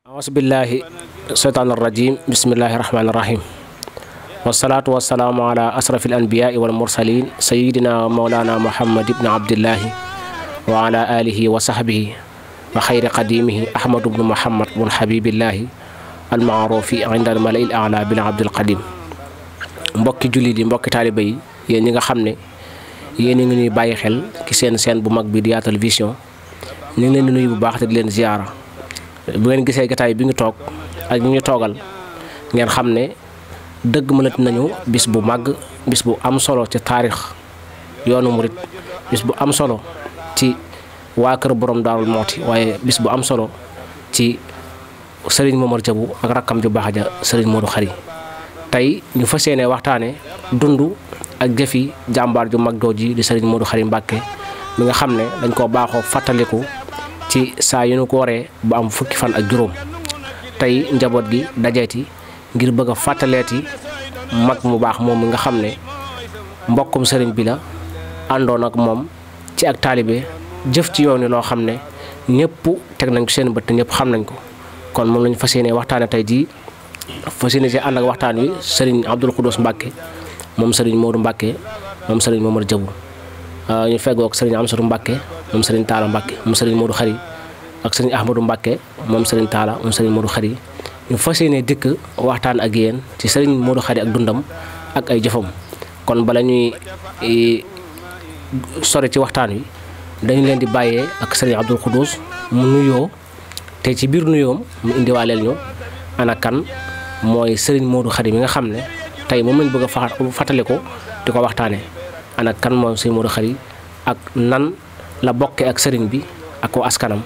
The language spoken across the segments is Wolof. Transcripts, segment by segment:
A'udzubillahi shaytanir rajim. Bismillahirrahmanirrahim. Wassalatu wassalamu ala asrafil anbiya'i wal mursalin sayyidina maulana Muhammad ibn Abdullah wa ala alihi wa sahbihi wa khayri qadimihi Ahmad ibn Muhammad ibn Habibillah al-ma'rufi 'inda al-mala'il a'la bil Abdul Qadim. Mbokki jullit yi, mbokki taalibe yi, yéen ñi nga xam ne yéen a ngi ñuy bàyyi xel ci seen bu mag bi di Yaatal Vision, ñu ngi leen di nuyu bu baax te di leen ziyaara. Bu ngeen gisee gataay bi ngi toog ak ñu toogal ngeen xam ne dëgg mënati nañu bis bu màgg, bis bu am solo ci taarix yoonu murit, bis bu am solo ci waa kër borom Daarul Mooti, waaye bis bu am solo ci Serigne Momar Diabou ak rakkam ju baax ja Serigne Modou Khary. tey ñu fas yéene waxtaane dund ak jëfi jàmbaar ju mag jooji di Serigne Modou Khary Mbacké mi nga xam ne dañ koo baaxoo fàttaliku ci saa yu ñu ko waree bu am fukki fan ak juróom. tey njaboot gi dajeeti ngir bëgg a fàttaleeti mag mu baax moom mi nga xam ne mbokkum sëriñ bi la, àndoon ak moom ci ak taalibe, jëf ci yoon wi loo xam ne ñëpp teg nañ ko seen bët te ñëpp xam nañ ko. kon moom lañu fas yéene waxtaane tey jii, fas yéene ci ànd ak waxtaan wi Serigne Abdoul Khoudous Mbacké moom Serigne Modou Mbacké moom Serigne Momar Diabou, ñu feggoo ak Serigne Amsatou Mbacké moom Serigne Talla Mbacké moom Serigne Modou Khary ak Serigne Ahmadou Mbacké moom Serigne Talla moom Serigne Modou Khary. ñu fas yéene dikk waxtaan ak yéen ci Serigne Modou Khary ak dundam ak ay jëfam. kon bala ñuy sore ci waxtaan wi dañu leen di bàyyee ak Serigne Abdoul Khoudous mu nuyoo, te ci biir nuyoom mu indiwaaleel ñu ana kan mooy Serigne Modou Khary mi nga xam ne tey moom lañ bëgg a fàttaliku di ko waxtaane. ana kan mooy Serigne Modou Khary ak nan la bokkee ak Serigne bi ak ko askanam,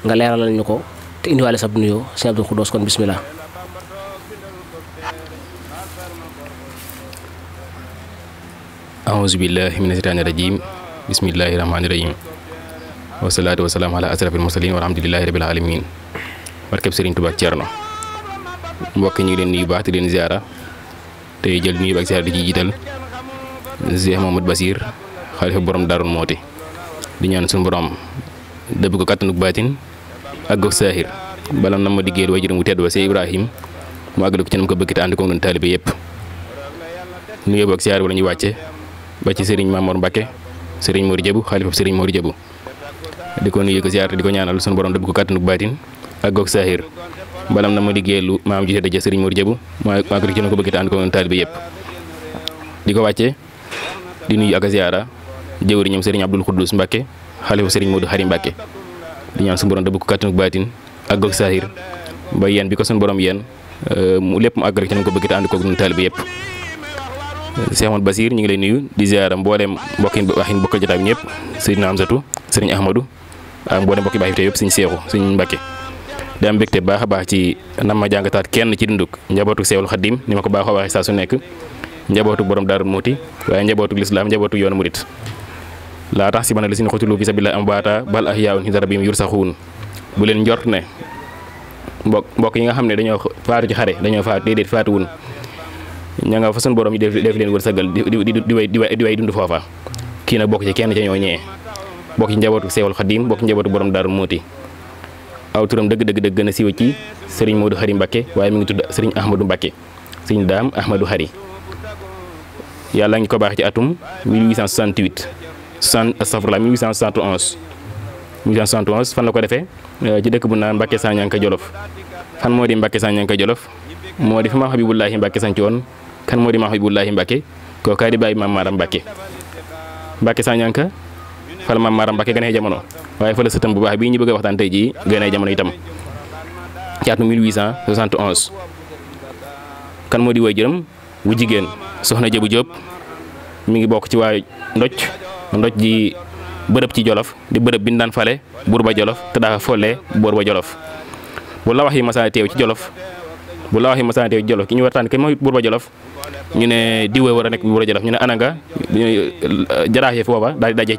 nga leeralal ñu ko te indiwaale sab nuyoo Serigne Abdoul Khoudous. kon bismillah. a'uuzu billahi mina shaytaani rajiim. Bismillahi rahmaani rahiim. Wasalaatu wasalaam ala asrafil mursaliin walhamdulillahi rabbil aalamiin. barkeb Serigne Touba Thierno. mbokk ñu ngi leen nuyu baax te leen ziara tey jël nuyu ak ziara di ci jiital Cheikh Mouhamadou Bassir xalifa borom Daarul Mooti, di ñaan suñu borom dëbb ko kàttanug baatin ak gox saahir balam na ma diggéel waajuram wu tedd wa Cheikh Ibrahim mu àggale ko ci nam ko bëgg te ànd ko noonu taalibe yëpp. nuyoo ak ziara wala ñuy wàcce ba ci Serigne Mamour Mbacké Serigne Modou Diabou xalifa Serigne Modou Diabou, di ko nuyu ko ziara di ko ñaanal suñu borom dëbb ko kàttanug baatin ak gox saahir balam na ma diggéelu maam ji tedd ja Serigne Modou Diabou mu àggale ci nam ko bëgg te ànd ko noonu taalibe yëpp. di ko wàcce di nuyu ak ziara jëwriñam Serigne Abdoul Khoudous Mbacké xalifa Serigne Modou Khary Mbacké, di ñaan suñu borom dëbb ko kàttanug baatin ak gox saahir ba yéen bi ko suñu borom yéen mu lépp mu àgg rek ci nañ ko bëgg te ànd koog ñun taalibe yëpp. Cheikh Mouhamadou Bassir ñu ngi lay nuyu di ziara mboolem mbokki waxin bokkal jotaay bi ñëpp, Serigne Amsatou, Serigne Ahmadou ak mboolem mbokki baax yi yëpp, Serigne Cheikhou, Serigne Mbacké. di am mbégte baax a baax ci nam ma jàngataat kenn ci dunduk njabootu Seexul Xadim ni ma ko baaxoo waxee saa su nekk, njabootu borom Daarul Mooti waaye njabootu lislaam, njabootu yoonu murit. laa tax si man la si xutulu fi sabilillah amwaata bal ahyaa'un inda rabbihim yurzaquun. bu leen njort ne mbokk yi nga xam ne dañoo faatu ci xare dañoo faatu, déedéet faatuwun, ña nga fa sun borom yi def leen wërsëgal di way dund foofa. kii nag bokk ci kenn ca ñoo ñee, bokk ci njabootu Seexul Xadim, bokk ci njabootu borom Daarul Mooti. aw turam dëgg gën a siiw ci Serigne Modou Khary Mbacké waaye mi ngi tudd Serigne Ahmadou Mbacké, Serigne Daam Ahmadou Khary. yàlla ngi ko baax ci atum 1871 fan la ko defee ci dëkk bu naan Mbacké Sañanka Jolof. fan moo di Mbacké Sañanka Jolof? moo di fi maam Habibullahi Mbacké sanc woon. kan moo di maam Habibullahi Mbacké? kookaa di bàyyi maam Maaram Mbacké. Mbacké Sañanka fa la maam Maaram Mbacké gënee jamono, waaye fa la sëtam bu baax bii ñu bëgg a waxtaan tey jii gënee jamono itam ci atum 1871. kan moo di waajuram wu jigéen? Soxna Diabou Diop, mi ngi bokk ci waa Ndoj ji bërëb ci Jolof, di bërëb bi ñu daan fale buur ba Jolof te daa folle buur ba Jolof. bu la wax yi masaa teew ci Jolof ki ñu waxtaan ke mooy buur ba Jolof, ñu ne diwee war a nekk buur ba Jolof, ñu ne ananga jaraax yi foofa daal di daje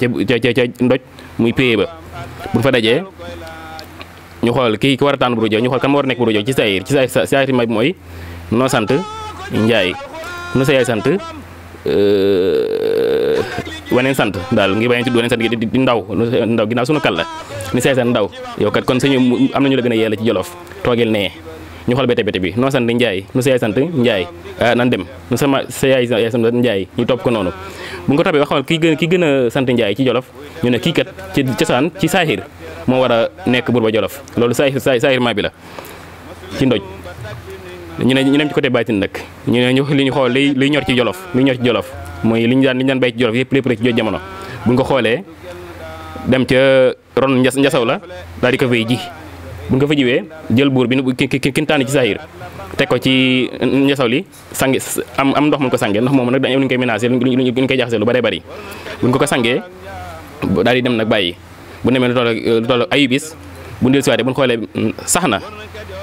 ca Ndoj muy paye ba. bu fa dajee ñu xool kii ki war a tànn buur ba Jolof, ñu xool kan moo war a nekk buur ba Jolof ci saayir may mooy noo sant Njaay, nu sa yaay sant waneen sant daal ngir bañ tudd waneen sant di ndaw ginnaaw sunu kal la ni say sant ndaw yow kat kon sañu am nañu la gën a yella ci Jolof toogeel nee ñu xool bete bi noo sant Njaay nu sa yaay sant Njaay nan dem nu sama sa yaay sant Njaay ñu topp ko noonu bu nga ko toppee waxoon ki gën a sant Njaay ci Jolof ñu ne kii kat ci cosaan ci saahir moo war a nekk buur ba Jolof loolu saahir maa bi la ci ndoj ñu dem ci côté baatin nag ñu ne li ñu xool liy ñor ci Jolof mooy li ñu daan bay ci Jolof lépp rek ci jooju jamono buñ ko xoolee dem ca ron njasaw la daal di ko fay ji buñ ko fa jiwee jël buur bi kin tànn ci saahir teg ko ci njasaw li sange am ndox mun ko sange ndox moom nag dañu koy ménager luñ koy jaxase lu bëree bëri buñ ko sangee daal di dem nag bàyyi bu demee lu toll ayu bis bu ndel siwaatee buñ xoolee sax na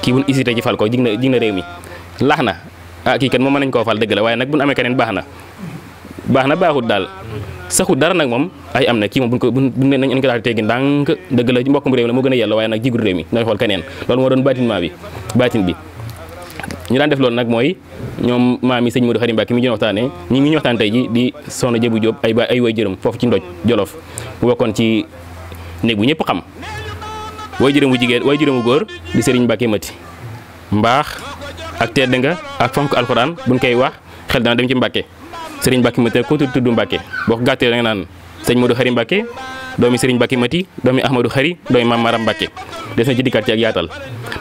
kii buñ hésité ci fal ko jig na réew mi laax na kii kat moom mën nañ koo fal dëgg la waaye nag buñ amee keneen baax na baaxut daal saxut dara nag moom ay am na kii moom buñ nañ ko daal di teggi ndànk dëgg la mbokkum réew la moo gën a yella waaye nag jigul réew mi nañ xool keneen loolu moo doon baatin bi ñu daan def loolu nag mooy ñoom maam yi sëñ Modou Khary Mbacké mi ñu waxtaane ñi ngi ñu waxtaan tey ji di Soxna Jëbu Jóob ay way jërëm foofu ci Ndoj Jolof mu bokkoon ci néeg bu ñëpp xam way jërëm bu jigéen way jërëm bu góor di Serigne Mbacké Mati mbaax ak tedd nga ak fonk alxuraan buñ koy wax xel dana dem ci Mbacké Serigne Mbacké Mati ko tudd Mbacké boo ko gàttee da nga naan sëñ Modou Khary Mbacké doomi Serigne Mbacké Mati doomi Ahmadou Khary doomi Mame Maram Mbacké des na ci dikkaat ci ak yaatal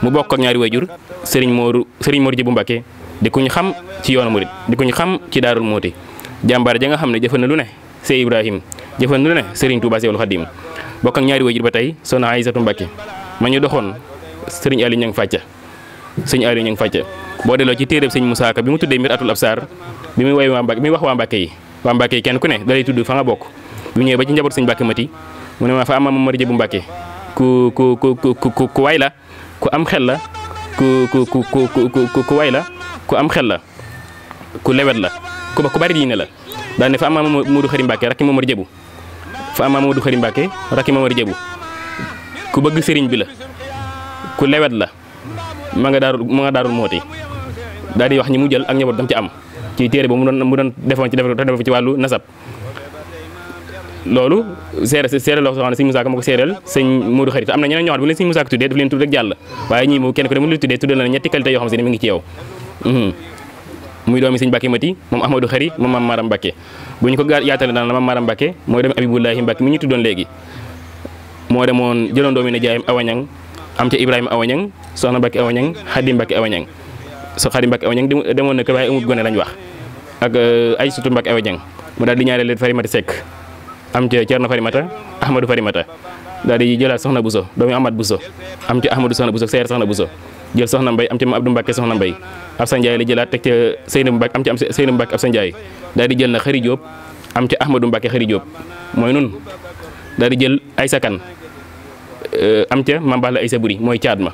mu bokk ak ñaari wayjur Serigne Mor Jëbu Mbacké di ku ñu xam ci yoonu murid di ku ñu xam ci Daarul Mooti jàmbaar ja nga xam ne jëfan na lu ne Sey Ibrahim jëfan na lu ne Serigne Touba Seexul Xadim bokk ak ñaari wayjur ba tey Soxna Aysatu Mbacké ma ñu doxoon Serigne Aliou Ñang Fàcca sëñ Aliou Ñang Fàcca boo delloo ci téeréb sëñ Moussa Ka bi mu tuddee Miratul Absar bi muy woy waa Mbacké bi muy wax waa Mbacké yi kenn ku ne da lay tudd fa nga bokk bi ñëwee ba ci njaboot sëñ Mbacké Mati mu ne ma fa am Mamar Jëbu Mbacké ku way la ku am xel la ku way la ku am xel la ku lewet la ku bari diine la daal ne fa am Modou Khary Mbacké rakki Mamar Jëbu fa am Modou Khary Mbacké rakki Mamar Jëbu ku bëgg sëriñ bi la ku lewet la ma nga daarul mooti daal di wax ñi mu jël ak njaboot dam ci am ci téere ba mu doon defoon ci wàllu nasab loolu seere loo xam ne sëñ Moussa Ka ma ko seereel sëñ Modou Khary te am na ñeneen ñoo xam ne bu leen sëñ Moussa Ka tuddee daf leen tudd rek jàll waaye ñii moom kenn ko de mu leen tuddee tuddal na ñetti qualité yoo xam ne mi ngi ci yow muy doomi sëñ Mbacké Mati moom Ahmadou Khary moom Mame Maram Mbacké bu ñu ko yaatale daan la Mame Maram Mbacké mooy doomi Abibulahi Mbacké mi ñu tuddoon léegi moo demoon jëloon doomi na jaayam Awañang am ca Ibrahima Awañang Soxna Mbacké Awañang Xadi Mbacké Awañang Xadi Mbacké Awañang demoon na kër waaye amul gone lañ wax ak ay sutu Mbacké Awañang mu daal di ñaareel leen Farimata Seck am ca Cerno Farimata Ahmadou Farimata daal di jëlaat Soxna Bousso doomi Amad Bousso am ca Ahmadou Soxna Bousso seer Soxna Bousso jël Soxna Mbay am ca Abdou Mbacké Soxna Mbay Absa Ndiaye la jëlaat teg ca Seynabou Mbacké am ca Seynabou Mbacké Absa Ndiaye daal di jël na Khary Diop am ca Ahmadou Mbacké Khary Diop mooy nun daal di jël Aysa Kan am ca Mame Balla Aysa Buri mooy caat ma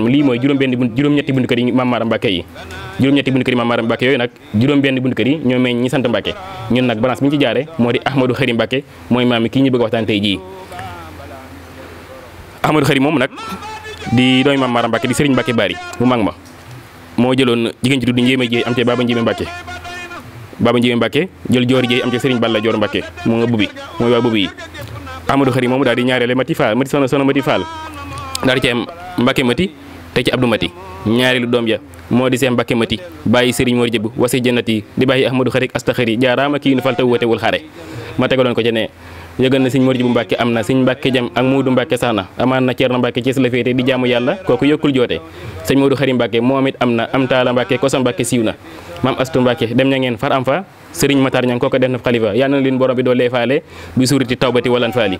lii mooy juróom-ñetti buntu kër yi Mame Maram Mbacké yi juróom-ñetti buntu kër yi Mame Maram Mbacké yooyu nag juróom-benn buntu kër yi ñoo meñ ñi sant Mbacké ñun nag balance bi ñu ci jaare moo di Ahmadou Khary Mbacké mooy maam mi kii ñu bëgg a waxtaan tey jii Ahmadou Khary moom nag di doomi Mame Maram Mbacké di Serigne Mbacké Bari bu mag ma moo jëloon jigéen ci tudd Njéeme Jéey am ca Baba Njéeme Mbacké jël Joori Jéey am ca Serigne Balla Joor Mbacké moo nga bubi mooy waa bubi yi Ahmadou Khary moomu daal di ñaareele Mati Fall Mati Soxna Mati Fall daal di ci am Mbacké Mati te ci Abdou Mati ñaareelu doom ja moo di seen Mbacké Mati bàyyi Serigne Mor Jëbu wasi jannati di bàyyi Ahmadou Khary Asta Khary jaaraama kii nu fal ta wutewul xare ma tegaloon ko ca ne yëgal na Serigne Mor Jëbu Mbacké am na Serigne Mbacké jam ak Modou Mbacké sax na amaan na Ceerno Mbacké ci la féete di jaamu yàlla kooku yokkul joote Serigne Modou Khary Mbacké moom it am na am Taala Mbacké Kosa Mbacké siiw na maam Astu Mbacké dem ña ngeen far am fa Serigne Matar Ñang kooku def na xalifa yal na leen borom bi doo lee faale bi suurati tawbati walan faali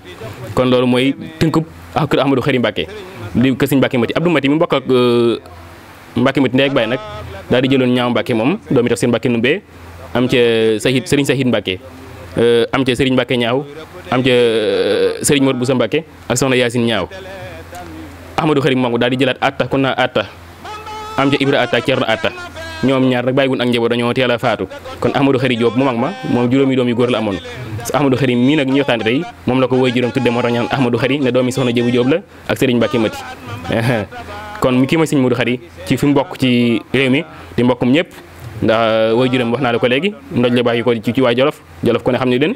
kon loolu mooy tënkub ak kër Ahmadou Khary Mbacké li ko Serigne Mbacké Mati Abdou Mati mi mbokk ak Mbacké Mati ndey ak baay nag daal di jëloon ñaaw Mbacké moom doomi tax seen Mbacké Numbe am ca Serigne Sahid Mbacké am ca Serigne Mbacké ñaaw am ca Serigne Mor Boussa Mbacké ak soxna Yacine ñaaw Ahmadou Khary moom daal di jëlaat atta ku naa atta am ca Ibra atta ak Cerno atta ñoom ñaar nag bàyyigun ak njaboot dañoo teel a faatu kon Ahmadou Khary Diop mu mag ma moom juróomi doom yu góor la amoon Ahmadou Khary mii nag ñu waxtaane tey moom la ko woy juróom tudde moo tax ñu naan Ahmadou Khary ne doomi Soxna Jëbu Diop la ak Serigne Mbacké Mati kon kii mooy Serigne Modou Khary ci fi mu bokk ci réew mi di mbokkum ñëpp ndax waajuram wax naa la ko léegi ndoj la baax yi ko ci waa Jolof ko ne xam ne leen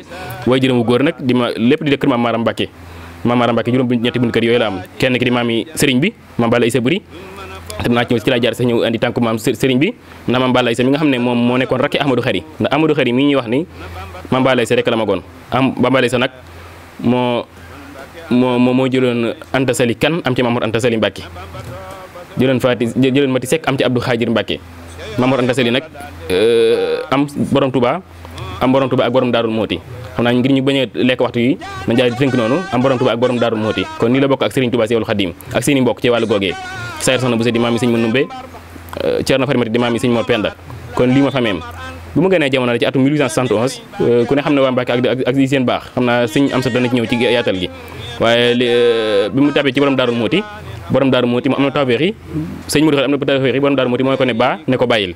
waajuram wu góor nag di ma lépp di kër Maam Maaram Mbàkke juróom ñetti bunt kër yooyu la am kenn ki di maam yi sëriñ bi Maam Balla Issa Buri te naa ci ñëw ci laa jaar sax ñëw andi tànku maam sëriñ bi ndax Maam Balla Issa mi nga xam ne moom moo nekkoon rakki Ahmadou Khari ndax Ahmadou Khari mi ñuy wax ni Maam Balla Issa rek la magoon Maam Balla Issa nag moo jëloon Anta Sali kan am ci Mamour Anta Sali Mbàkke jëloon Mati Seck am ci Abdou Khadir Mbàkke Mamour Anta Sali nag am borom Touba ak borom Daarul Mooti xam naa ngir ñu bañ a lekk waxtu yi na jaay tënk noonu am borom Touba ak borom Daarul Mooti kon nii la bokk ak Serigne Touba Seexul Xadim ak seeni mbokk ci wàllu googee sayr soxna bu se di maam yi sëñ Manumbe Ceerno Farimati di maam yi sëñ Mor Penda kon lii ma fameem bu mu gënee jamono la ci atum 1871 ku ne xam ne waa Mbàkke ak di seen baax xam naa sëñ am sa dana ci ñëw ci yaatal gi waaye bi mu tabee ci borom Daarul Mooti mu am na tawfeex yi sëñ Modou Khari am na tawfeex yi borom Daarul Mooti mooy ko ne baa ne ko bàyyil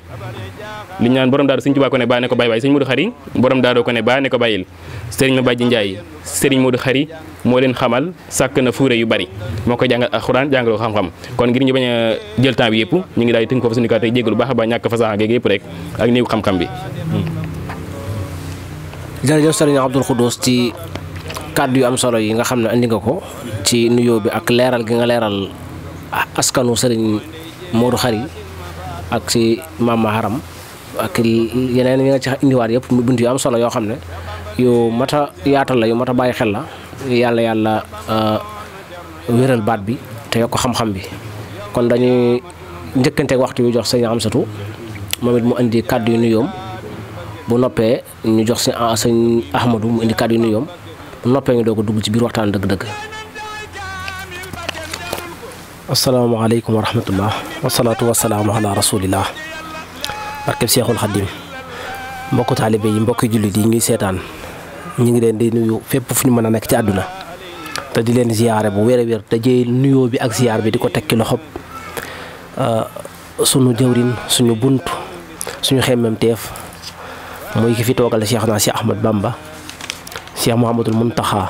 li ñu naan borom daaru sëñ Tuubaa ko ne baa ne ko bàyyi waaye sëñ Modou Khari borom daaru ko ne baa ne ko bàyyil sëriñ ma bàjji Njaay sëriñ Modou Khari moo leen xamal sàkk na fuure yu bari moo koy jàngal alxuraan jàngal ko xam-xam kon ngir ñu bañ a jël temps bi yëpp ñu ngi daal di tënk foofu suñu kàddu tey jégalu baax a baax ñàkk fasaxa geeg yëpp rek ak néew xam-xam bi. jërëjëf sëriñ Abdul Xuddus ci kàddu yu am solo yi nga xam ne andi nga ko ci nuyoo bi ak leeral gi nga leeral askanu sëriñ Modou Khari ak ci Maam Maharam ak yeneen yi nga ci indiwaat yëpp bunt yu am solo yoo xam ne yu mat a yaatal la yu mat a bàyyi xel la yàlla wéral baat bi te yokk xam-xam bi kon dañuy njëkkanteeg waxtu yu jox sëñ Amsatu moom it mu indi kàddu yu nuyoom bu noppee ñu jox sëñ Ahmadou mu indi kàddu yu nuyoom bu noppee ñu doog a dugg ci biir waxtaan dëgg-dëgg. asalaamaaleykum wa rahmatullah wasalaatu wasalaamu ala rasulillah barkeb Seexul Xaddim mbokku taalibe yi mbokki jullit yi ñuy seetaan ñu ngi leen di nuyu fépp fu ñu mën a nekk ci àdduna te di leen ziyaare bu wér a wér te jëy nuyoo bi ak ziyaar bi di ko tekki loxob sunu jëwrin suñu bunt suñu xemmemteef muy ki fi toogale Cheikh naa Cheikh Ahmad Bamba Cheikh Mouhamadul Muntaxa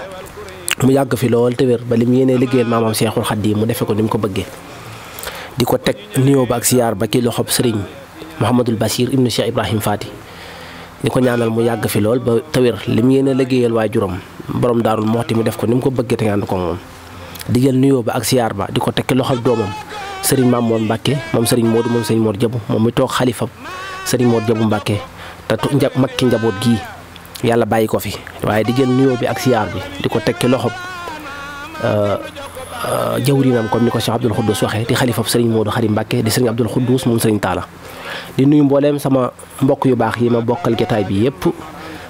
mu yàgg fi lool te wér ba lim yéenee liggéeyal maamam Seexul Xaddim mu defe ko ni mu ko bëggee di ko teg nuyoo ba ak ziyaar ba ki loxob sëriñ Mouhamadul Bachir ibnu Cheikh Ibrahim Fati di ko ñaanal mu yàgg fi lool ba tawér lim yéene liggéeyal waajuram borom Daarul Moxti mu def ko ni mu ko bëggee te nga ànd ko moom di jël nuyoo ba ak siyaar ba di ko tekki loxol doomam sëriñ Mamoor Mbàkke moom sëriñ Moodu moom sëriñ Moor Jabu moom mi toog xalifa sëriñ Moor Jabu Mbàkke te makki njaboot gii yàlla bàyyi ko fi waaye di jël nuyoo bi ak siyaar bi di ko tekki loxob jawrinam comme ni ko Cheikh Abdoul Xuddus waxee di xalifab sëriñ Moodu Xari Mbàkke di sëriñ Abdoul Xuddus moom sëriñ Taala di nuyu mbooleem sama mbokk yu baax yi ma bokkal jotaay bi yëpp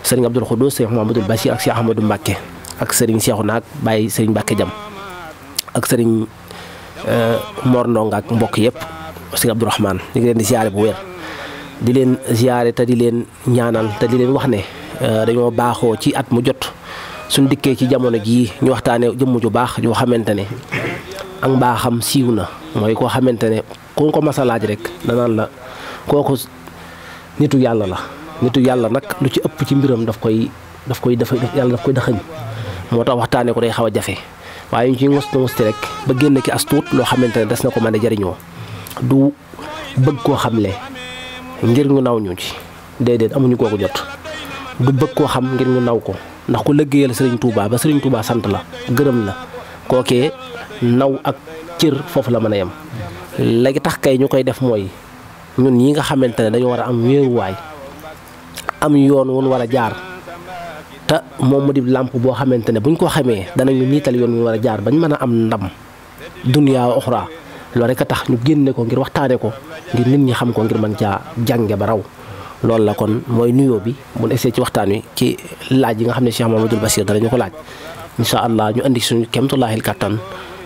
sëriñ Abdoul Xuddus sëriñ Mouhamadul Bachir ak Cheikh Ahmadou Mbàkke ak sëriñ Seexu naak bàyyi sëriñ Mbàkke Jam ak sëriñ Mor Ndonga ak mbokk yëpp sëriñ Abdourahmane ñu ngi leen di ziare bu wér di leen ziare te di leen ñaanal te di leen wax ne dañoo baaxoo ci at mu jot suñ dikkee ci jamono jii ñu waxtaane jëmm ju baax yoo xamante ne ak mbaaxam siiw na mooy koo xamante ne ku ko mas a laaj rek danaan la kooku nitu yàlla la nitu yàlla nag lu ci ëpp ci mbiram daf koy dëxëñ moo tax waxtaane ko day xaw a jafe waaye ñu ci ngosti rek ba génn ki as tuut loo xamante ne des na ko mën a jariñoo du bëgg koo xamle ngir ñu naw ñu ci déedéet amuñu kooku jot du bëgg koo xam ngir ñu naw ko ndax ku liggéeyal Sëriñ Tuubaa ba Sëriñ Tuubaa sant la gërëm la kookee naw ak cër foofu la mën a yem léegi tax kay ñu koy def mooy ñun ñi nga xamante ne dañoo war a am wéeruwaay am yoon woon war a jaar te moom mu di làmp boo xamante ne buñ ko xamee danañu niital yoon wi war a jaar bañ mën a am ndam duniyaa wa uxraa loolu rek a tax ñu génne ko ngir waxtaane ko ngir nit ñi xam ko ngir mën caa jànge ba raw loolu la kon mooy nuyoo bi mun essayé ci waxtaan wi ci laaj yi nga xam ne Cheikh Mamadou Bassir danañu ko laaj incha allah ñu andi suñu kemtulaahil kàttan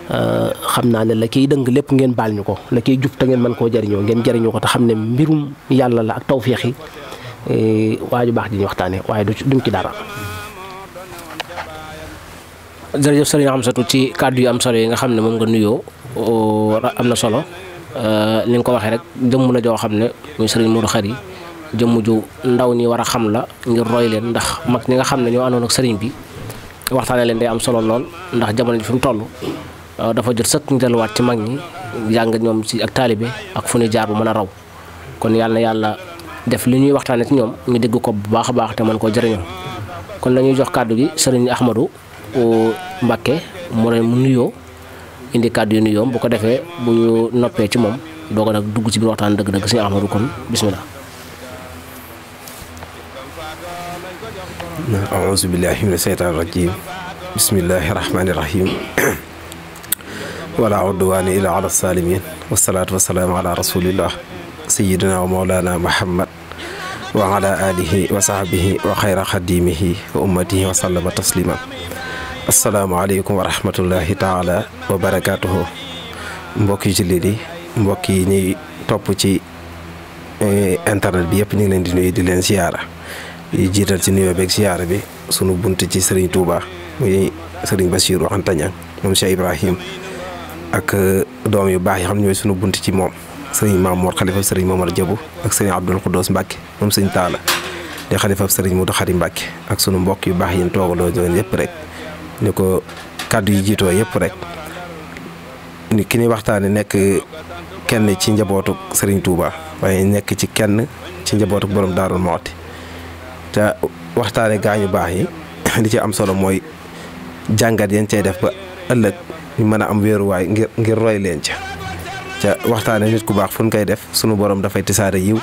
xam naa ne la kiy dëng lépp ngeen baal ñu ko la kiy jub te ngeen mën koo jariñoo ngeen jariñoo ko te xam ne mbirum yàlla la ak tawféex yi waaju baax di ñu waxtaane waaye duñ ci dara. jërëjëf sëriñ Amsatu ci kàddu yu am solo yi nga xam ne moom nga nuyoo am na solo ni nga ko waxee rek jëmm la joo xam ne muy sëriñ Modou Khari jëmm ju ndaw ñi war a xam la ngir roy leen ndax mag ñi nga xam ne ñoo àndoon ak sëriñ bi waxtaane leen day am solo lool ndax jamono ji fi mu toll dafa jot sëkk ñu delluwaat ci mag ñi jàng ñoom ci ak taalibe ak fu ñu jaar bu mën a raw kon yàlla na yàlla def li ñuy waxtaane ci ñoom ñu dégg ko bu baax a baax te mën koo jëriñoo kon dañuy jox kàddu gi sëriñ Ahmadou Mbacké mu nuyoo indi kàddu yu nuyoom bu ko defee bu ñu noppee ci moom doog a nag dugg ci biir waxtaan dëgg-dëgg sëriñ Ahmadou kon bismillah. a'uuzu billahi mina shaytaani rajiim bismillahi rahmaani rahiim wala udwaana illa ala saalimiin wasalaatu wasalaamu ala rasulillah sayyidina wa mawlana muhammad wa ala alihi wa sahbihi wa xayra xadimihi wa ummatihi wa sallama taslima asalaamaaleykum wa rahmatullahi taala wa barakaatuhu mbokki jullit yi mbokk yi ñuy topp ci internet bi yëpp ñu ngi leen di nuyu di leen siyaara yi jiital ci nuyoo beeg siyaara bi sunu bunt ci Serigne Touba muy Serigne Bassirou Anta Niang moom Cheikh Ibrahim ak doom yu baax yi xam ñooy sunu bunt ci moom Serigne Mamour xalifa Serigne Momar Diabou ak Serigne Abdoul Khoudoss Mbacké moom Serigne Talla di xalifa Serigne Modou Khari Mbacké ak sunu mbokk yu baax yi ñu toogaloo doon yëpp rek ni ko kàddu yi jiitoo yëpp rek ni ki ni waxtaane nekk kenn ci njabootu Serigne Touba waaye nekk ci kenn ci njabootu borom Daarul Muxti te waxtaane gaañu baax yi li ci am solo mooy jàngat yeen cay def ba ëllëg ñu mën a am wéeruwaay ngir roy leen ca waxtaane nit ku baax fu ñu koy def sunu borom dafay tisaare yiw